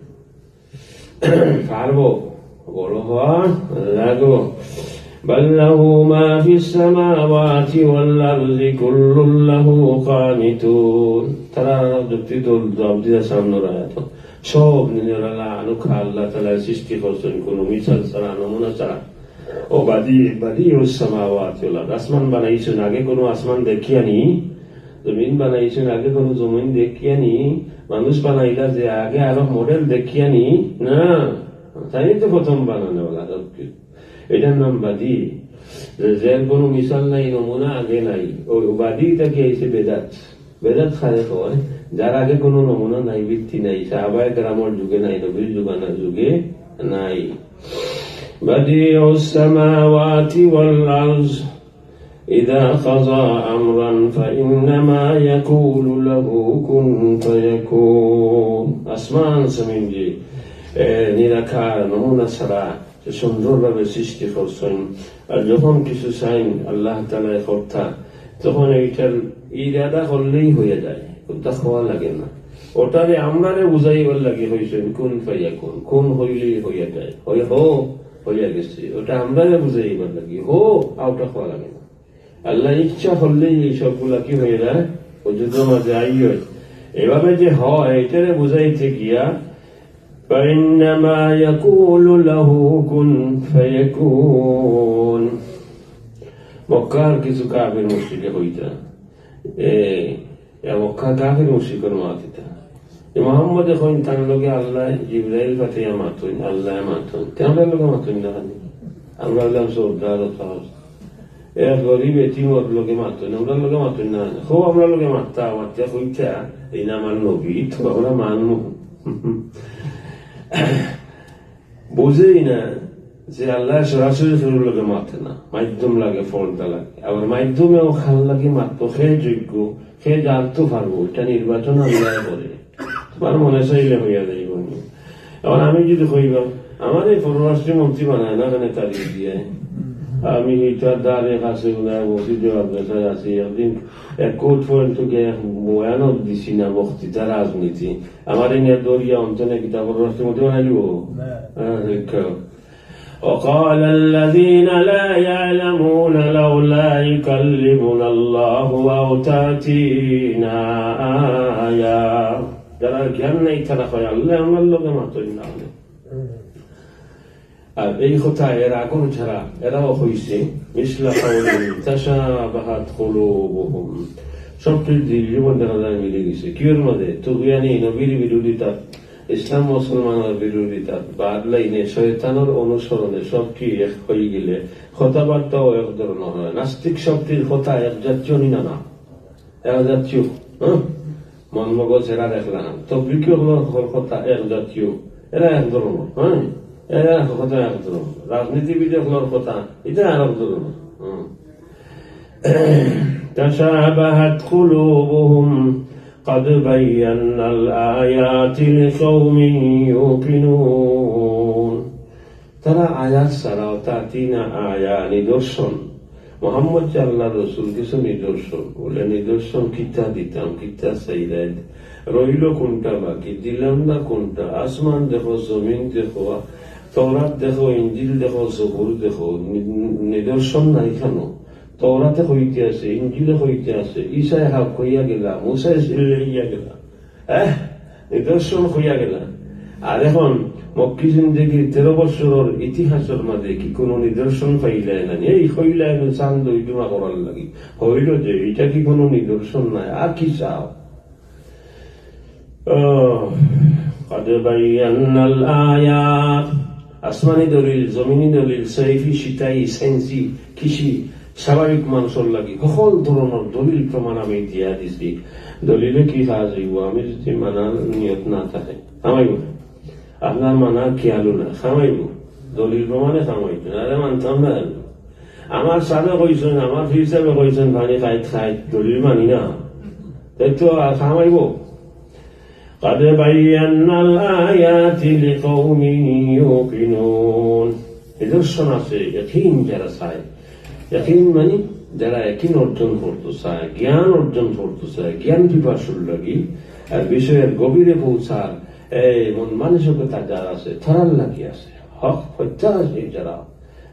পারবো, বড় হওয়া লাগবো। বাল্লাহু মা ফিস সামাওয়াতি ওয়াল আরদি কুল্লুল্লাহু কানিতুন। তারা যুক্তি তো জবাব দিয়া সামনের আয়াত। সব নিজের আল্লাহ, আনুখা আল্লাহ তাআলা সৃষ্টি করছেন কোনো মিসাল ছাড়া, নমুনা ছাড়া। ও বাদি, বাদিউস সামাওয়াতি ওয়াল আরদ। আসমান বানাইছেন, আগে কোনো আসমান দেখিয়া নি? জমিন বানাইছেন, আগে কোনো জমিন দেখিয়া নি? মানুষ বানাইলা যে আগে আরো মডেল দেখিয়া নি? না, তাই তো প্রথম বানানোওয়ালা সব কিছু। এটার নাম বাদি। যে, যার কোনো মিসাল নাই, নমুনা আগে নাই। ও বাদি থাকি আইছে বেদাত। বেদাত কারে কয়? যার আগে কোনো নমুনা নাই, ভিত্তি নাই, সাহাবায়ে কেরামর যুগে নাই, নবীর যুগানা যুগে নাই। বাদিউস সামাওয়াতি ওয়াল আরদ, ইযা কাযা আমরান ফাইন্নামা ইয়াকুলু লাহু কুন ফায়াকুন। আসমান জমিন যে, এ, নিরাকার, নমুনা ছাড়া, সে সুন্দরভাবে সৃষ্টি করছেন। আর যখন কিছু চাইন আল্লাহ তাআলা কর্তা, তখন এইটার ইরাদা করলেই হয়ে যায়, ওটা কওয়া লাগে না। ওটারে আমরারে বুঝাইবার লাগি হইছেন কুন ফায়াকুন, কুন হইলেই হইয়া যায়, হয় হো, হইয়া গেছে। ওটা আমরারে বুঝাইবার লাগি, হো, আর ওটা কওয়া লাগে না। আল্লাহ ইচ্ছা করলেই এই সবগুলা কি হয়ে যায়, ওজুদের মাঝে আই হয়। এভাবে যে হয়, এটারে বুঝাইতে গিয়া, "ফাইন্নামা ইয়াকুলু লাহু কুন ফায়াকুন।" মক্কার কিছু কাফির মুশরিকে কইতা, এ, এ মক্কা কাফির মুশরিকর মাত ইতা। যে মোহাম্মদে কইন তান লগে আল্লাহ, জিব্রাইল পাঠাইয়া মাতইন, আল্লাহ মাতইন। তে আমরার লগে মাতইন না কেনে? আমরা হইলাম সর্দার ও সাহস। এক গরিব এতিমর লগে মাতইন, আমরার লগে মাতইন না কেনে? হো, আমরার লগে মাততা, মাতিয়া কইতা, "এই না আমার নবী, তো আমরা মানমু।" বুঝেই না যে আল্লাহ সরাসরি কেউর লগে মাতে না, মাধ্যম লাগে, পর্দা লাগে। আবার মাধ্যমেও কার লগে মাতবো, কে যোগ্য, কে জানতে পারবো, এটা নির্বাচন আল্লাহ করে। তোমার মনে চাইলে হইয়া যাইব নি। এখন আমি যদি কইবা, আমার এই পররাষ্ট্র মন্ত্রী বানায় না, কেনে তারিখ দিয়ে? আমি ইটার দ্বারে কাছে উনার মসজিদে মাদ্রাসায় আছি। একদিন এক কোর্ট পর্যন্ত গিয়া এক বয়ানও দিছি না, বক্তৃতা, রাজনীতি। আমার এই নিয়ে দরিয়া অন্তনে কিতাবর রাষ্ট্রপতি বানাইলিব। না। হ্যাঁ, শিক্ষক। وقال الذين لا يعلمون لولا يكلمنا الله أو تأتينا آية। যারা জ্ঞান নাই, তারা কয়, "আল্লাহ আমার লগে মাতইন না।" আর এই কথা এর আগর যারা, এরাও কইছে, "مثل قولهم تشابهت قلوبهم।" সবটির দিল জীবন দেখা যায় মিলি গেছে। কিওর মাঝে? তুগিয়ানি, নবীর বিরোধিতা, ইসলাম মুসলমানর বিরোধিতা, বাদ লাইনে শয়তানর অনুসরণে সবটি এক হয়ে গেলে কথাবার্তাও এক ধরনের হয়। নাস্তিক সবটির কথা এক জাতীয় নি না, না। এরা জাতীয়, হ্যাঁ? মন মগজ এরা দেখলাম। তবলিগি অকলর কথা এক জাতীয়, এরা এক ধরনের, হ্যাঁ? এরা কথা এক ধরনের। রাজনীতিবিদ অকলর কথা, এটা আর এক ধরনের। হুম। تشابهت قلوبهم قد بينا الآيات لقوم يوقنون। তারা আয়াত ছাড়াও, তাতিনা আয়া, নিদর্শন, মোহাম্মদ যে আল্লাহর রসুল, কিছু নিদর্শন। বলে, "নিদর্শন কিতা দিতাম, কিতা চাইরায়? রইল কোনটা বাকি? দিলাম না কোনটা? আসমান দেখো, জমিন দেখো, তৌরাত দেখো, ইঞ্জিল দেখো, জবুর দেখো, নি-, নিদর্শন নাই কেন? তৌরাতে কইতে আছে, ইঞ্জিলে কইতে আছে, ঈসায় হক কইয়া গেলা, মুসায় সিল লইয়া গেলা।" হ্যাঁ, নিদর্শন কইয়া গেলা। আর এখন মক্কি জিন্দেগির তেরো বছরর ইতিহাসর মাঝে কি কোনো নিদর্শন পাইলায় না? এই কইলায় না চান্দ ওই জমা করার লাগি। হইল যে, এটা কি কোনো নিদর্শন নাই? আর কি চাও? ও, قد بينا الآيات। আসমানি দলিল, জমিনি দলিল, সৈফি, সিতাই, সেন্সি, কৃষি, স্বাভাবিক মানুষর লাগি সকল ধরনের দলিল প্রমাণ আমি দিয়া দিছি। দলিলে কি কাজ হইব? আমি যদি মানার নিয়ত না থাকে, কামাইব? আপনার মানার খেয়ালও না, কামাইব? দলিল প্রমাণে কামাইব না, আরে মানতাম না। আমার সাবে কইছেন, আমার পীর সাবে কইছেন, পানি খাইত খাইত দলিল মানি না। তাই তো আর কামাইব? قد بينا الآيات لقوم يوقنون। নিদর্শন আছে, ইয়াকিন যারা চায়। ইয়াকিন মানে যারা ইয়াকিন অর্জন করতে চায়, জ্ঞান অর্জন করতে চায়, জ্ঞান পিপাসুর লাগি, আর বিষয়ের গভীরে পৌঁছার, এই মন মানসিকতা যার আছে, তারার লাগি আছে। হক প্রত্যাশী যারা,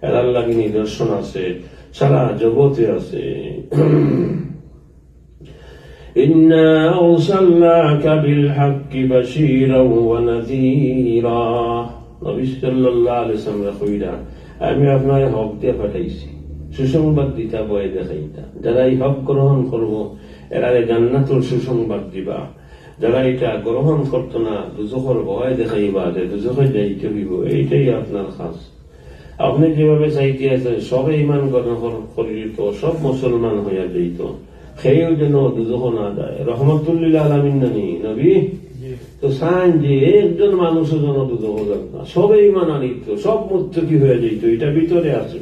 এরার লাগি নিদর্শন আছে, সারা জগতে আছে। إنا أرسلناك بالحق بشيرا ونذيرا। নবী সাল্লাল্লাহু আলাইহি ওয়াসাল্লাম কইরা, "আমি আপনারে হক দিয়া পাঠাইছি, সুসংবাদ দিতা, ভয় দেখাইতা। যারা এই হক গ্রহণ করব, এরারে জান্নাতুর সুসংবাদ দিবা। যারা এটা গ্রহণ করতো না, দুজখর ভয় দেখাইবা, যে দুজখে যাইতে হইব, এইটাই আপনার কাজ।" আপনি যেভাবে চাইতে আছেন, সবে ইমান গ্রহণ কর-, করিলিত, সব মুসলমান হইয়া যাইত, কেউ যেন দুজখ না যায়। রহমতুল্লিল আলামিন নানি নবী? জি। তো চান যে একজন মানুষও যেন দুজখ যাক না, সবে ইমান আনিত, সব মুত্তকি হইয়া যাইত, এটা ভিতরে আছে।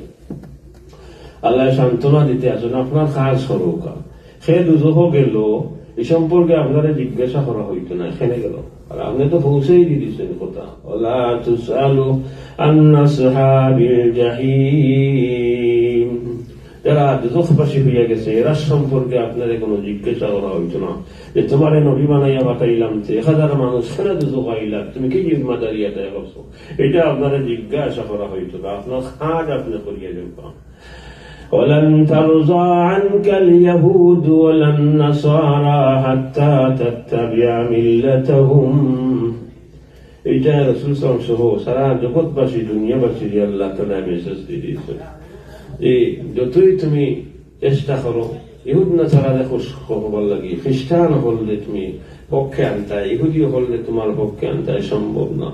আল্লাহ সান্ত্বনা দিতে আছেন, আপনার কাজ করুকা। সে দুজখ গেল, এই সম্পর্কে আপনারে জিজ্ঞাসা করা হইতো না, এখানে গেল। আর আপনি তো পৌঁছেই দিয়ে দিচ্ছেন কথা। ولا تسأل عن أصحاب الجحيم। যারা দুজখবাসী হইয়া গেছে, এরা সম্পর্কে আপনারে কোনো জিজ্ঞাসা করা হইতো না যে, "তোমারে নবী বানাইয়া পাঠাইলাম, তো এক হাজার মানুষ কেন দুজখ আইলা, তুমি কি জিম্মাদারি আদায় করছো?" এটা আপনারে জিজ্ঞাসা করা হইতো না, আপনার কাজ আপনি করিয়া যাইবা। ولن ترضى عنك اليهود ولا النصارى حتى تتبع ملتهم। এইটা রাসূল সাল্লাল্লাহু আলাইহি ওয়াসাল্লাম সহ সারা জগৎবাসী, দুনিয়াবাসীরে আল্লাহ তাআলা মেসেজ দিয়ে দিয়েছেন যে যতই তুমি চেষ্টা করো ইহুদ নাসারারে খুশ করবার লাগি, খ্রিস্টান হকলরে তুমি পক্ষে আনতায়, ইহুদি হকলরে তোমার পক্ষে আনতায়, সম্ভব না।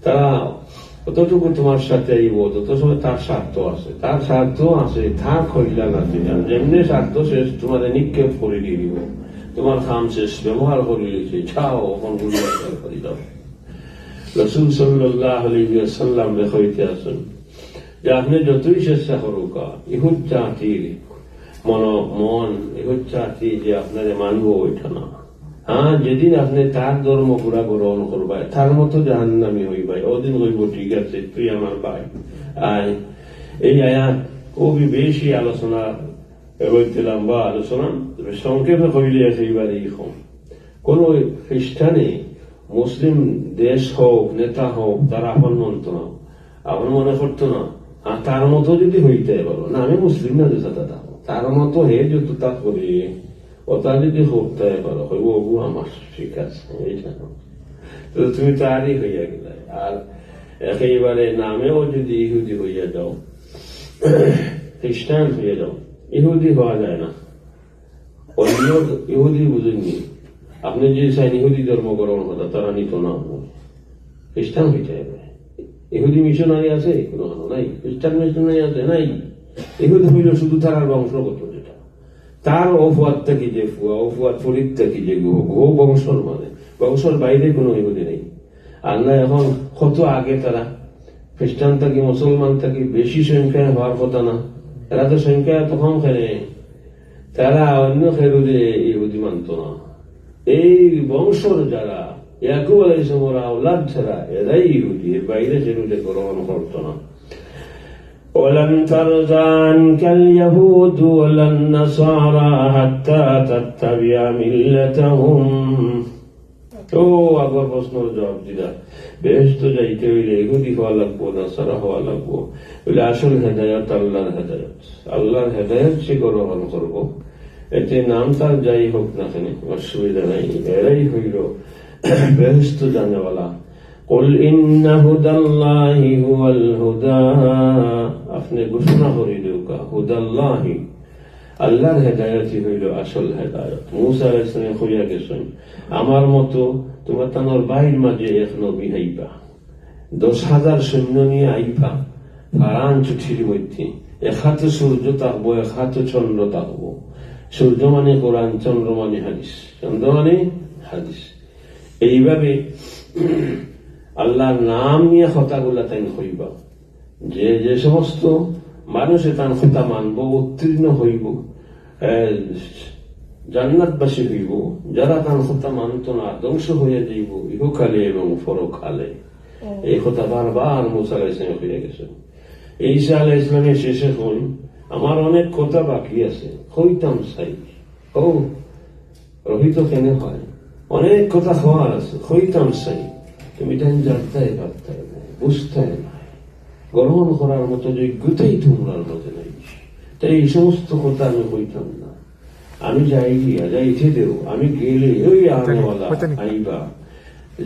তারা অতটুকু তোমার সাথে আইব, যত সময় তার স্বার্থ আছে। তার স্বার্থ আছে, তার কল্যাণ আছে। আর যেমনি স্বার্থ শেষ, তোমারে নিক্ষেপ করে দিয়ে দিব। তোমার কাম শেষ, ব্যবহার করে দিয়েছে, যাও, এখন গুলি ব্যবহার করে যাও। রাসূল সাল্লাল্লাহু আলাইহি ওয়াসাল্লাম রে কইতে আছেন যে আপনি যতই চেষ্টা করুকা, ইহুদ জাতির মন, মন, ইহুদ জাতি যে আপনারে মানবো, ওইটা না। হ্যাঁ, যেদিন আপনি তার ধর্ম পুরা গ্রহণ করবায়, তার মতো জাহান্নামী হইবায়, ওদিন কইব, "ঠিক আছে, তুই আমার ভাই, আয়।" এই আয়াত খুবই বেশি আলোচনা, এবার লম্বা আলোচনা, তবে সংক্ষেপে কইলে একেবারেই কম। কোন খ্রিস্টানে মুসলিম দেশ হোক, নেতা হোক, তার আপন মানত না, আপন মনে করতো না। আর তার মতো যদি হইতে পারো, না, আমি মুসলিম না, যেটা দাদা, তার মতো হে যতটা করে, ওটা যদি করতে পারো, হইব, "ওগু আমার ঠিক আছে, এই জানো।" তো তুমি তারই হইয়া গেলে। আর একেবারে নামেও যদি ইহুদি হইয়া যাও, খ্রিস্টান হইয়া যাও, ইহুদি হওয়া যায় না। অন্য ইহুদি বুঝেননি। আপনি যদি চাইন ইহুদি ধর্ম গ্রহণ করা, তারা নিত না। খ্রিস্টান হইতে হবে। ইহুদি মিশনারি আছে? কোনো নাই। খ্রিস্টান মিশনারি আছে? নাই। ইহুদি হইল শুধু তার বংশগত যেটা। তার অফুয়াদ থাকি যে ফুয়া, অফুয়াদ ফরিদ থাকি যে গুহ, গুহ বংশর মানে। বংশর বাইরে কোনো ইহুদি নেই। আর না, এখন কত আগে তারা খ্রিস্টান থাকি মুসলমান থাকি বেশি সংখ্যায় হওয়ার কথা না। এরা তো সংখ্যা এত কম কেনে? তারা অন্য কেউ যে ইহুদি মানত না। এই বংশর যারা, ইয়াকুব আলাইহিস সালামের আওলাদ যারা, এরাই ইহুদি, এর বাইরে কেউ যে গ্রহণ করতো না। ولن ترضى عنك اليهود ولا النصارى حتى تتبع ملتهم। ও, আগর প্রশ্নর জবাব দিলা। বেহেশত যাইতে হইলে ইহুদি হওয়া লাগবো, নাসারা হওয়া লাগবো। বলে, আসল হেদায়ত আল্লাহর হেদায়ত। আল্লাহর হেদায়ত যে গ্রহণ করবো, এতে নাম তার যাই হোক না কেন, অসুবিধা নাই। এরাই হইল বেহেশত জানেওয়ালা। قل إن هدى الله هو الهدى। আপনি ঘোষণা করি দেউকা, হুদাল্লাহি, আল্লাহর হেদায়তই হইল আসল হেদায়ত। মুসা আলাইহিস সালামে কইয়া গেছেন, "আমার মতো তোমার তানোর বাইর মাঝে এক নবী আইবা, দশ হাজার সৈন্য নিয়ে আইবা, ফারান চুঠির মধ্যে, এক হাতে সূর্য থাকবো, এক হাতে চন্দ্র থাকবো।" সূর্য মানে কোরআন, চন্দ্র মানে হাদিস, চন্দ্র মানে হাদিস। এইভাবে আল্লাহর নাম নিয়ে কথাগুলা তাইন কইবা। যে, যে সমস্ত মানুষে তান কথা মানবো, উত্তীর্ণ হইব, এ, জান্নাতবাসী হইব। যারা তান কথা মানতো না, ধ্বংস হইয়া যাইব ইহকালে এবং পরকালে। এই কথা বারবার মুসা আলাইহিস সালামে কইয়া গেছেন। ঈসা আলাইহিস সালামে শেষে কইন, "আমার অনেক কথা বাকি আছে, কইতাম চাই।" ও, রহিত কেনে হয়? অনেক কথা কওয়ার আছে, কইতাম চাই। তুমি তাইন জানতায় পারতায় না, বুঝতায় না, গ্রহণ করার মতো যোগ্যতাই তোমরার মধ্যে নাই। তাই এই সমস্ত কথা আমি কইতাম না। আমি যাই গিয়া, যাইতে দেও, আমি গেলে ওই আনেওয়ালা আইবা।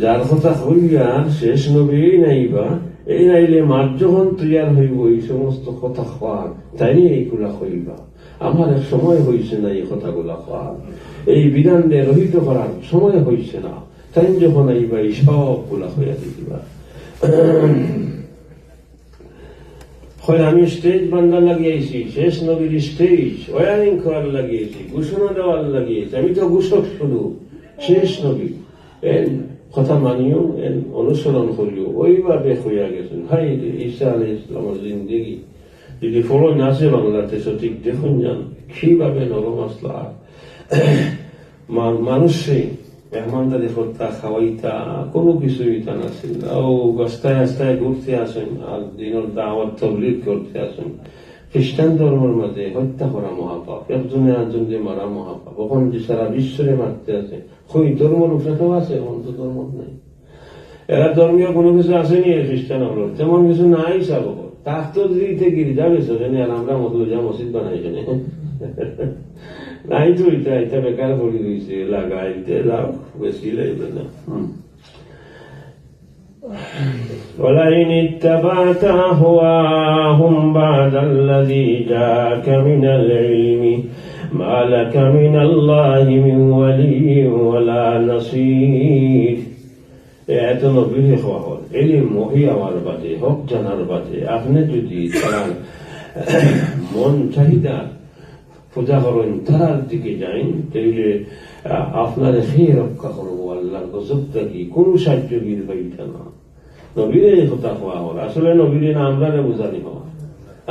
যার কথা কইয়ার শেষ নবী নাইবা, এই নাইলে মাঠ যখন তৈয়ার হইব, এই সমস্ত কথা কওয়ার, তাইন এইগুলা কইবা। আমার এক সময় হইছে না এই কথাগুলা কওয়ার, এই বিধান দিয়ে রহিত করার সময় হইছে না। তাইন যখন আইবা, এই সবগুলা কইয়া দিবা। হয় আমি স্টেজ বান্ধার লাগি আইছি, শেষ নবীর স্টেজ ওয়ারিং করার লাগি আইছি, ঘোষণা দেওয়ার লাগি আইছি। আমি তো ঘোষক শুধু, শেষ নবী। এন কথা মানিও, এন অনুসরণ করিও। ওইভাবে হইয়া গেছেন। হায় রে, ঈসা আলাইহিস সালামের জিন্দেগি যদি ফলো না আছে বাংলাতে সঠিক দেখুন যান, কিভাবে নরম আসলা। মা-, মানুষে মেহমানদারি করতা, খাওয়াইতা, কোনো কিছুই ইতা নাছিল। ও গাস্তায় আস্তায় ঘুরতে আসেন আর দিনের দাওয়াত তবলিগ করতে আসেন। খ্রিস্টান ধর্মের মাঝে হত্যা করা মহাপাপ, একজনে আরেকজনকে মারা মহাপাপ, ওখান যে সারা বিশ্বরে মারতে আছে। কই ধর্ম রক্ষা তো আছে, এখন তো ধর্ম নাই। এরা ধর্মীয় কোনো কিছু আসেনি এই খ্রিস্টান হলো, তেমন কিছু নাই। সাব তার তো যদি ইতে গির্জা গেছে, আর আমরা মতো যা মসজিদ বানাই এখানে। নাই তো ইটা, ইটা বেকার পড়ি রইছে, লাগাইতে লাও, বেশি লাগবে না। হুম। ولئن اتبعت أهواءهم بعد الذي جاءك من العلم ما لك من الله من ولي ولا نصير। এ আয়াত নবীর হওয়া হল, ইলিম ওহী হওয়ার বাদে, হক জানার বাদে, আপনি যদি তারার মন চাহিদা পূজা করেন, তারার দিকে যাইন, তাইলে, আহ, আপনারে কে রক্ষা করবো আল্লাহর গজব থাকি? কোনো সাহায্যবিদ পাইতা না। নবীরে এই কথা কওয়া হল, আসলে নবীরে না আমরারে বুঝানি হওয়া,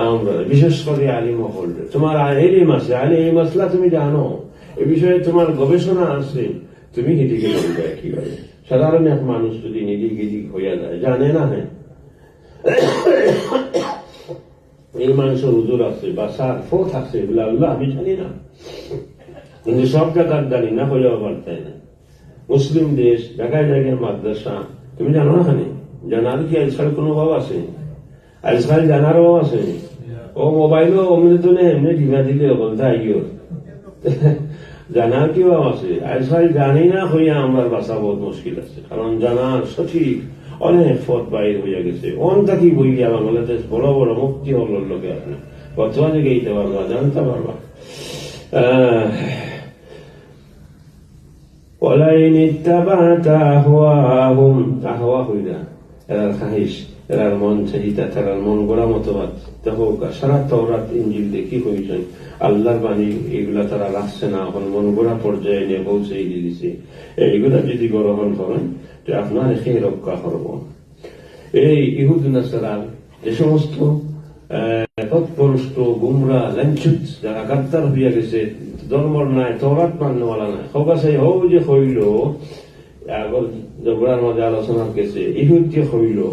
আমরারে, বিশেষ করে আলিম হকলরে। তোমার আ-, এলিম আছে, আলিম এই মাসলা তুমি জানো, এ বিষয়ে তোমার গবেষণা আছে, তুমি হিদিকে বলবে কিভাবে? সাধারণ এক মানুষ যদি নিদিক ইদিক হইয়া যায়, জানে না, হ্যাঁ, এই মানুষর উজুর আছে, বাঁচার পথ আছে, বলে, "আল্লাহ, আমি জানি না।" কিন্তু সব জাগাত জানি না, কইয়াও পারতায় না। মুসলিম দেশ, জাগায় জাগায় মাদ্রাসা, তুমি জানো না খানি? জানার কি আজকাল কোনো অভাব আছে? আজকাল জানার অভাব আছে? ও মোবাইলও অমনি তো নেই, এমনি টিপা দিলে বলতে আইও। জানার কি অভাব আছে? আজকাল জানি না কইয়া আমরার বাঁচা বহুত মুশকিল আছে, কারণ জানার সঠিক অনেক পথ বাইর হইয়া গেছে। অন থাকি বইয়া বাংলাদেশ বড় বড় মুফতি হকলর লগে আপনি বর্তমানে গেইতে পারবা, জানতে পারবা। আহ, ولئن اتبعت أهواءهم, আহওয়া কইরা, এরার খাহিশ, এরার মন চাহিদা, তারার মন গড়া মতবাদ। দেখো, সারা তওরাত ইঞ্জিল দেখি কইছইন, আল্লাহর বাণী এগুলা তারা রাখছে না, এখন মন গড়া পর্যায়ে নিয়ে পৌঁছে দিছে। এইগুলা যদি গ্রহণ করেন, তো আপনার কে রক্ষা করবো? এই ইহুদ নাসারার যে সমস্ত, আহ, পথভ্রষ্ট, গুমরা, লাঞ্ছিত, যারা গাদ্দার হইয়া গেছে, ধর্মর নাই, তওরাত মাননেওয়ালা নাই, হক আছে, হউ যে হইল, আগর জবরার মধ্যে আলোচনা গেছে, ইহুদ যে হইল,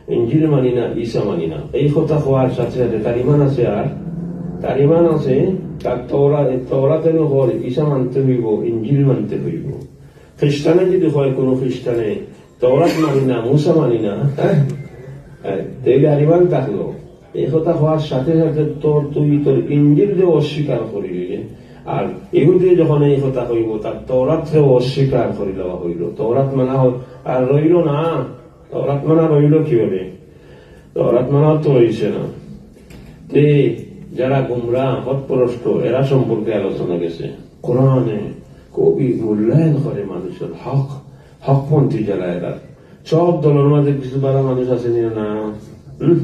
ইঞ্জিল মানি না, ঈসা মানি না, এই কথা হওয়ার সাথে সাথে তার ইমান আছে, আর তার ইমান আছে, তার তওরা-, তওরাতে হল ঈসা মানতে হইব, ইঞ্জিল মানতে হইব। খ্রিস্টানে যদি হয় কোনো খ্রিস্টানে, "তওরাত মানি না, মুসা মানি না", হ্যাঁ? হ্যাঁ, তাইলে আর ইমান থাকলো? এই কথা হওয়ার সাথে সাথে তোর, তুই তোর ইঞ্জিলরে অস্বীকার করিলি, আর ইহুদি যখন এই কথা কইব, তার তওরাতরে অস্বীকার করি দেওয়া হইল। তওরাত মানা হ-, আর রইল না। তওরাত মানা রইল কিভাবে? তওরাত মানা তো রইছে না। তে যারা গুমরা, পথভ্রষ্ট, এরা সম্পর্কে আলোচনা গেছে। কোরআনে খুবই মূল্যায়ন করে মানুষের হক, হকপন্থী যারা এরা। সব দলের মাঝে কিছু ভালা মানুষ আছে নি না? হুম?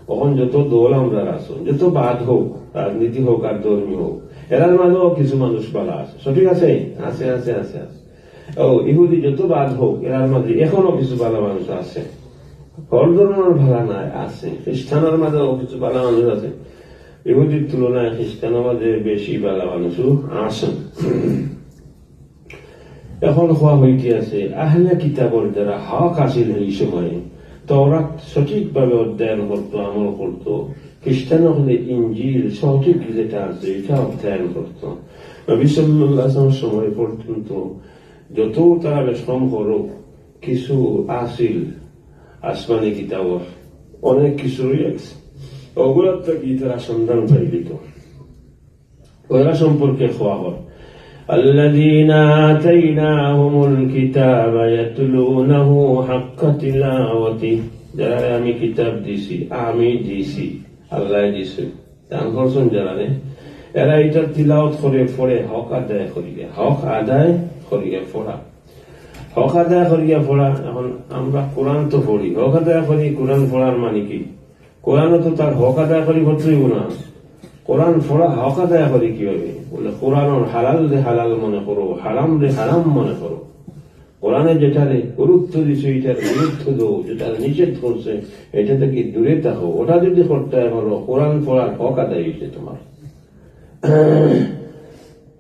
এখন যত দল আমরার আছে, যত বাদ হোক, রাজনীতি হোক আর ধর্মীয় হোক, এরার মাঝেও কিছু মানুষ ভালা আছে। সঠিক আছে? আছে, আছে, আছে, আছে। ও, ইহুদি যত বাদ হোক, এরার মাঝে এখনো কিছু ভালা মানুষ আছে। হর ধর্মর ভালা নাই, আছে। খ্রিস্টানর মাঝেও কিছু ভালা মানুষ আছে। ইহুদির তুলনায় খ্রিস্টানর মাঝে বেশি ভালা মানুষও আছে। এখন হওয়া হইতে আছে, আহলে কিতাবর যারা হক আছিল এই সময়ে, তওরাত সঠিকভাবে অধ্যয়ন করতো, আমল করতো, খ্রিস্টান হলে ইঞ্জিল সঠিক যেটা আছে, এটা অধ্যয়ন করতো। নবী সাল্লাল্লাহু আলাইহি ওয়াসাল্লাম সময় পর্যন্ত যত তারা বেশ কম করুক, কিছু আছিল আসমানি কিতাবর, অনেক কিছু রয়ে গেছে, ওগুলোর তো কি তারা সন্ধান পাইলিত। ওরা সম্পর্কে খোয়া হয়, "الذين آتيناهم الكتاب يتلونه حق تلاوته", যারা আমি কিতাব দিছি, আমি দিছি, আল্লাহ দিছে, দান করছেন যারা রে, এরা এটা তিলাওয়াত করে, পড়ে, হক আদায় করিয়া, হক আদায় করিয়া পড়া, হক আদায় করিয়া পড়া। এখন আমরা কোরআন তো পড়ি, হক আদায় করি, কোরআন পড়ার মানে কি? কোরআনও তো তার হক আদায় করি পড়তেই না। কোরআন পড়া হক আদায় করি কিভাবে? বলে, কোরআনর হালাল রে হালাল মনে করো, হারাম রে হারাম মনে করো। কোরআনে যেটারে গুরুত্ব দিছে, এটার গুরুত্ব দাও, যেটা নিষেধ করছে, এটা থেকে দূরে থাকো। ওটা যদি করতে পারো, কোরআন পড়ার হক আদায় হয়েছে তোমার।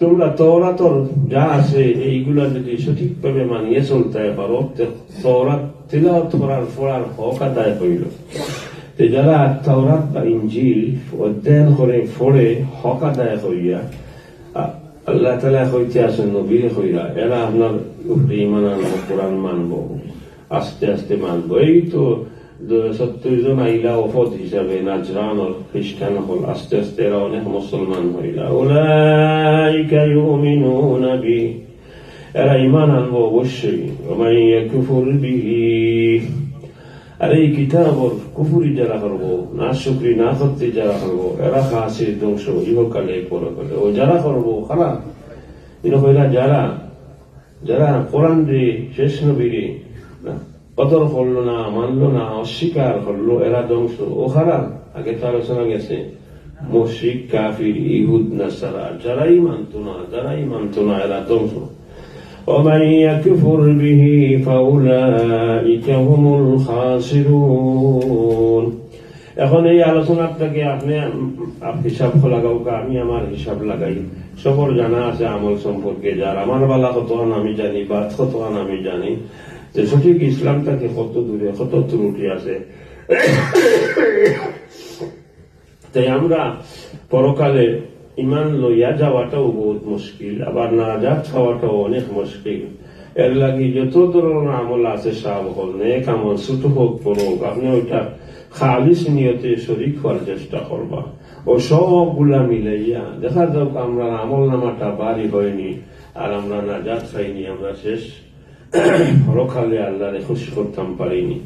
তোমরা তওরাতর যা আছে, এইগুলা যদি সঠিকভাবে মানিয়ে চলতে পারো, তে তওরাত তিলাওয়াত করার, পড়ার হক আদায় হইল। তে যারা তওরাত বা ইঞ্জিল অধ্যয়ন করে, পড়ে, হক আদায় করিয়া, আ-, আল্লাহ তাআলা কইতে আছেন নবীরে কইরা, এরা আপনার উপরে ঈমান আনবো, কোরআন মানবো, আস্তে আস্তে মানবো। এই তো দ-, সত্তর জন আইলা ওফদ হিসাবে, নাজরানর খ্রিস্টান হল, আস্তে আস্তে এরা অনেক মুসলমান হইলা। أولئك يؤمنون به, এরা ঈমান আনবো অবশ্যই। ومن يكفر به, আর এই কিতাবর কুফরি যারা করবো, নাশুকরি নাফরমানি যারা করবো, এরা খাসির ধ্বংস, ইহকালে পরকালে। ও যারা করবো, খারাপ, ইনো কইরা যারা, যারা কোরআনরে, শেষ নবীরে, না, কদর করলো না, মানলো না, অস্বীকার করলো, এরা ধ্বংস। ও খারাপ, আগে তো আলোচনা গেছে, মুশরিক, কাফির, ইহুদ, নাসারা, যারাই মানতো না, যারাই মানতো না, এরা ধ্বংস। ومن يكفر به فأولئك هم الخاسرون। এখন এই আলোচনার থেকে আপনি আম-, আপ-, হিসাব লাগাউক্কা, আমি আমার হিসাব লাগাই। সবর জানা আছে আমল সম্পর্কে, যার আমার বালা কতখান আমি জানি, বাদ কতখান আমি জানি, যে সঠিক ইসলাম থেকে কত দূরে, কত ত্রুটি আছে। তাই আমরা পরকালে ইমান লইয়া যাওয়াটাও বহুত মুশকিল, আবার নাজাত পাওয়াটাও অনেক মুশকিল। এর লাগি যত ধরনের আমল আছে সব হল, নেক আমল ছোট হোক বড় হোক, আপনে ওইটা খালিস নিয়তে শরিক হওয়ার চেষ্টা করবা। ও সবগুলা মিলাইয়া দেখা যাক আমরা আমল নামাটা ভারী হয়নি, আর আমরা নাজাত পাইনি, আমরা শেষ পরকালে আল্লাহরে খুশি করতাম পারিনি।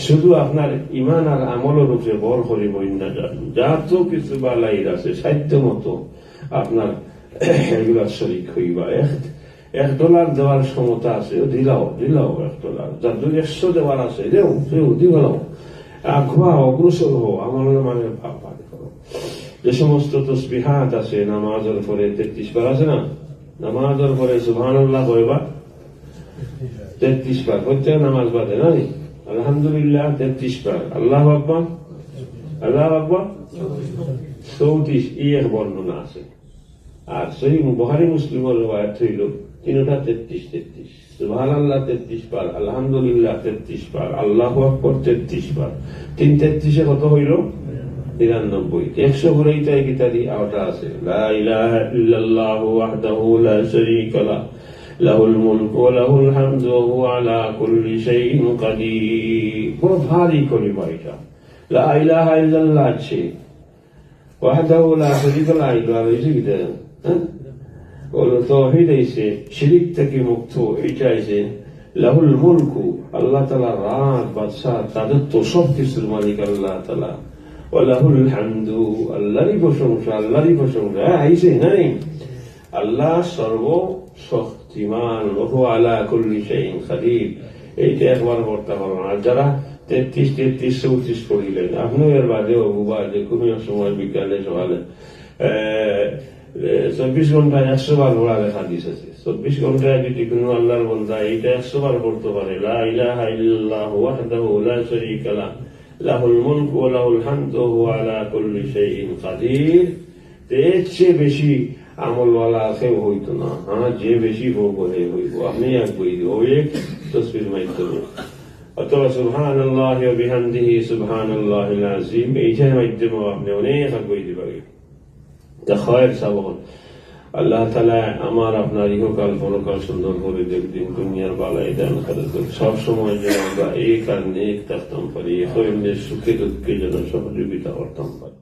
শুধু আপনার ইমান আর আমলর উপরে ভর করি বইন না যান, যত কিছু বালাইর আছে সাধ্য মতো আপনার এগুলা শরিক হইবা। এক, এক ডলার দেওয়ার ক্ষমতা আছে, ও দিলাও, দিলাও এক ডলার। যার দুই একশো দেওয়ার আছে, দেও, দেও, দিলাও। আগুয়া অগ্রসর হও, আমল নামায় ভাগ ভাগ করো। যে সমস্ত তসবিহাত আছে নামাজের পরে তেত্রিশ বার আছে না, নামাজের পরে সুবহানাল্লাহ কয়বার? তেত্রিশ বার। প্রত্যেক নামাজ বাদে, না নি? আলহামদুলিল্লাহ তেত্রিশ বার, আল্লাহু আকবার, আল্লাহু আকবার চৌত্রিশ। এই এক বর্ণনা আছে। আর সহিহ বুখারী মুসলিমর রেওয়ায়াত হইল তিনটা তেত্রিশ তেত্রিশ। সুবহানাল্লাহ তেত্রিশ বার, আলহামদুলিল্লাহ তেত্রিশ বার, আল্লাহু আকবার তেত্রিশ বার। তিন তেত্রিশে কত হইল? নিরানব্বই। একশো ঘুরাইতে হয় কিতাদি? আওটা আছে, লা ইলাহা ইল্লাল্লাহু ওয়াহদাহু লা শারীকা লাহ, লাহুল মুলকু ওয়া লাহুল হামদু ওয়া হুয়া আলা কুল্লি শাইইন কাদির। বড় ভারী কলিমা এটা। লা ইলাহা ইল্লাল্লাহ আছে, ওয়াহদাহু লা শারীকা লাহ আইলো, আর অইছে কিতা? হ্যাঁ? অইলো তাওহীদ আইছে, শিরিক থাকি মুক্ত, এইটা আইছে। লাহুল মুলকু, আল্লাহ তাআলা রাজ, বাদশাহ, রাজত্ব, সব কিছুর মালিক আল্লাহ তাআলা। ওয়া লাহুল হামদু, আল্লাহরই প্রশংসা, আল্লাহরই প্রশংসা। হ্যাঁ, আইছে, নাই? আল্লাহ সর্বশক্তিমান, ওয়া হুয়া আলা কুল্লি শাইইন কাদির। এইটা একবার পড়তে পারবেন। আর যারা তেত্রিশ, তেত্রিশ, চৌত্রিশ পড়িলেন, আপনিও এর বাদেও বুবা যে কোনো এক সময় বিকালে সকালে, এ, এ, চব্বিশ ঘন্টায় একশো বার পড়ার এক হাদিস আছে। চব্বিশ ঘন্টায় যদি কোনো আল্লাহর বান্দা এইটা একশো বার পড়তে পারে, লা ইলাহা ইল্লাল্লাহু ওয়াহদাহু লা শারীকা লাহ, লাহুল মুলকু ওয়া লাহুল হামদু ওয়া হুয়া আলা কুল্লি শাইইন কাদির, এর চেয়ে বেশি আমলওয়ালা আর কেউ হইতো না। হ্যাঁ, যে বেশি ভোগ করে হইব, আপনি এক বই দিব, ওই এক তসবির মাধ্যমে। অথবা সুবহানাল্লাহি ওয়া বিহামদিহি, সুবহানাল্লাহিল আযীম, এইটার মাধ্যমেও আপনি অনেক আগুয়াই দিবা। তা খয়ের সাবন, আল্লাহ তাআলা আমার আপনার ইহকাল পরকাল সুন্দর করে দেখ দিন, দুনিয়ার বালাই দান করে দেন। সব সময় যেন আমরা এক আর নেক থাকতাম পারি, এক অন্যের সুখে দুঃখে যেন সহযোগিতা করতাম পারি।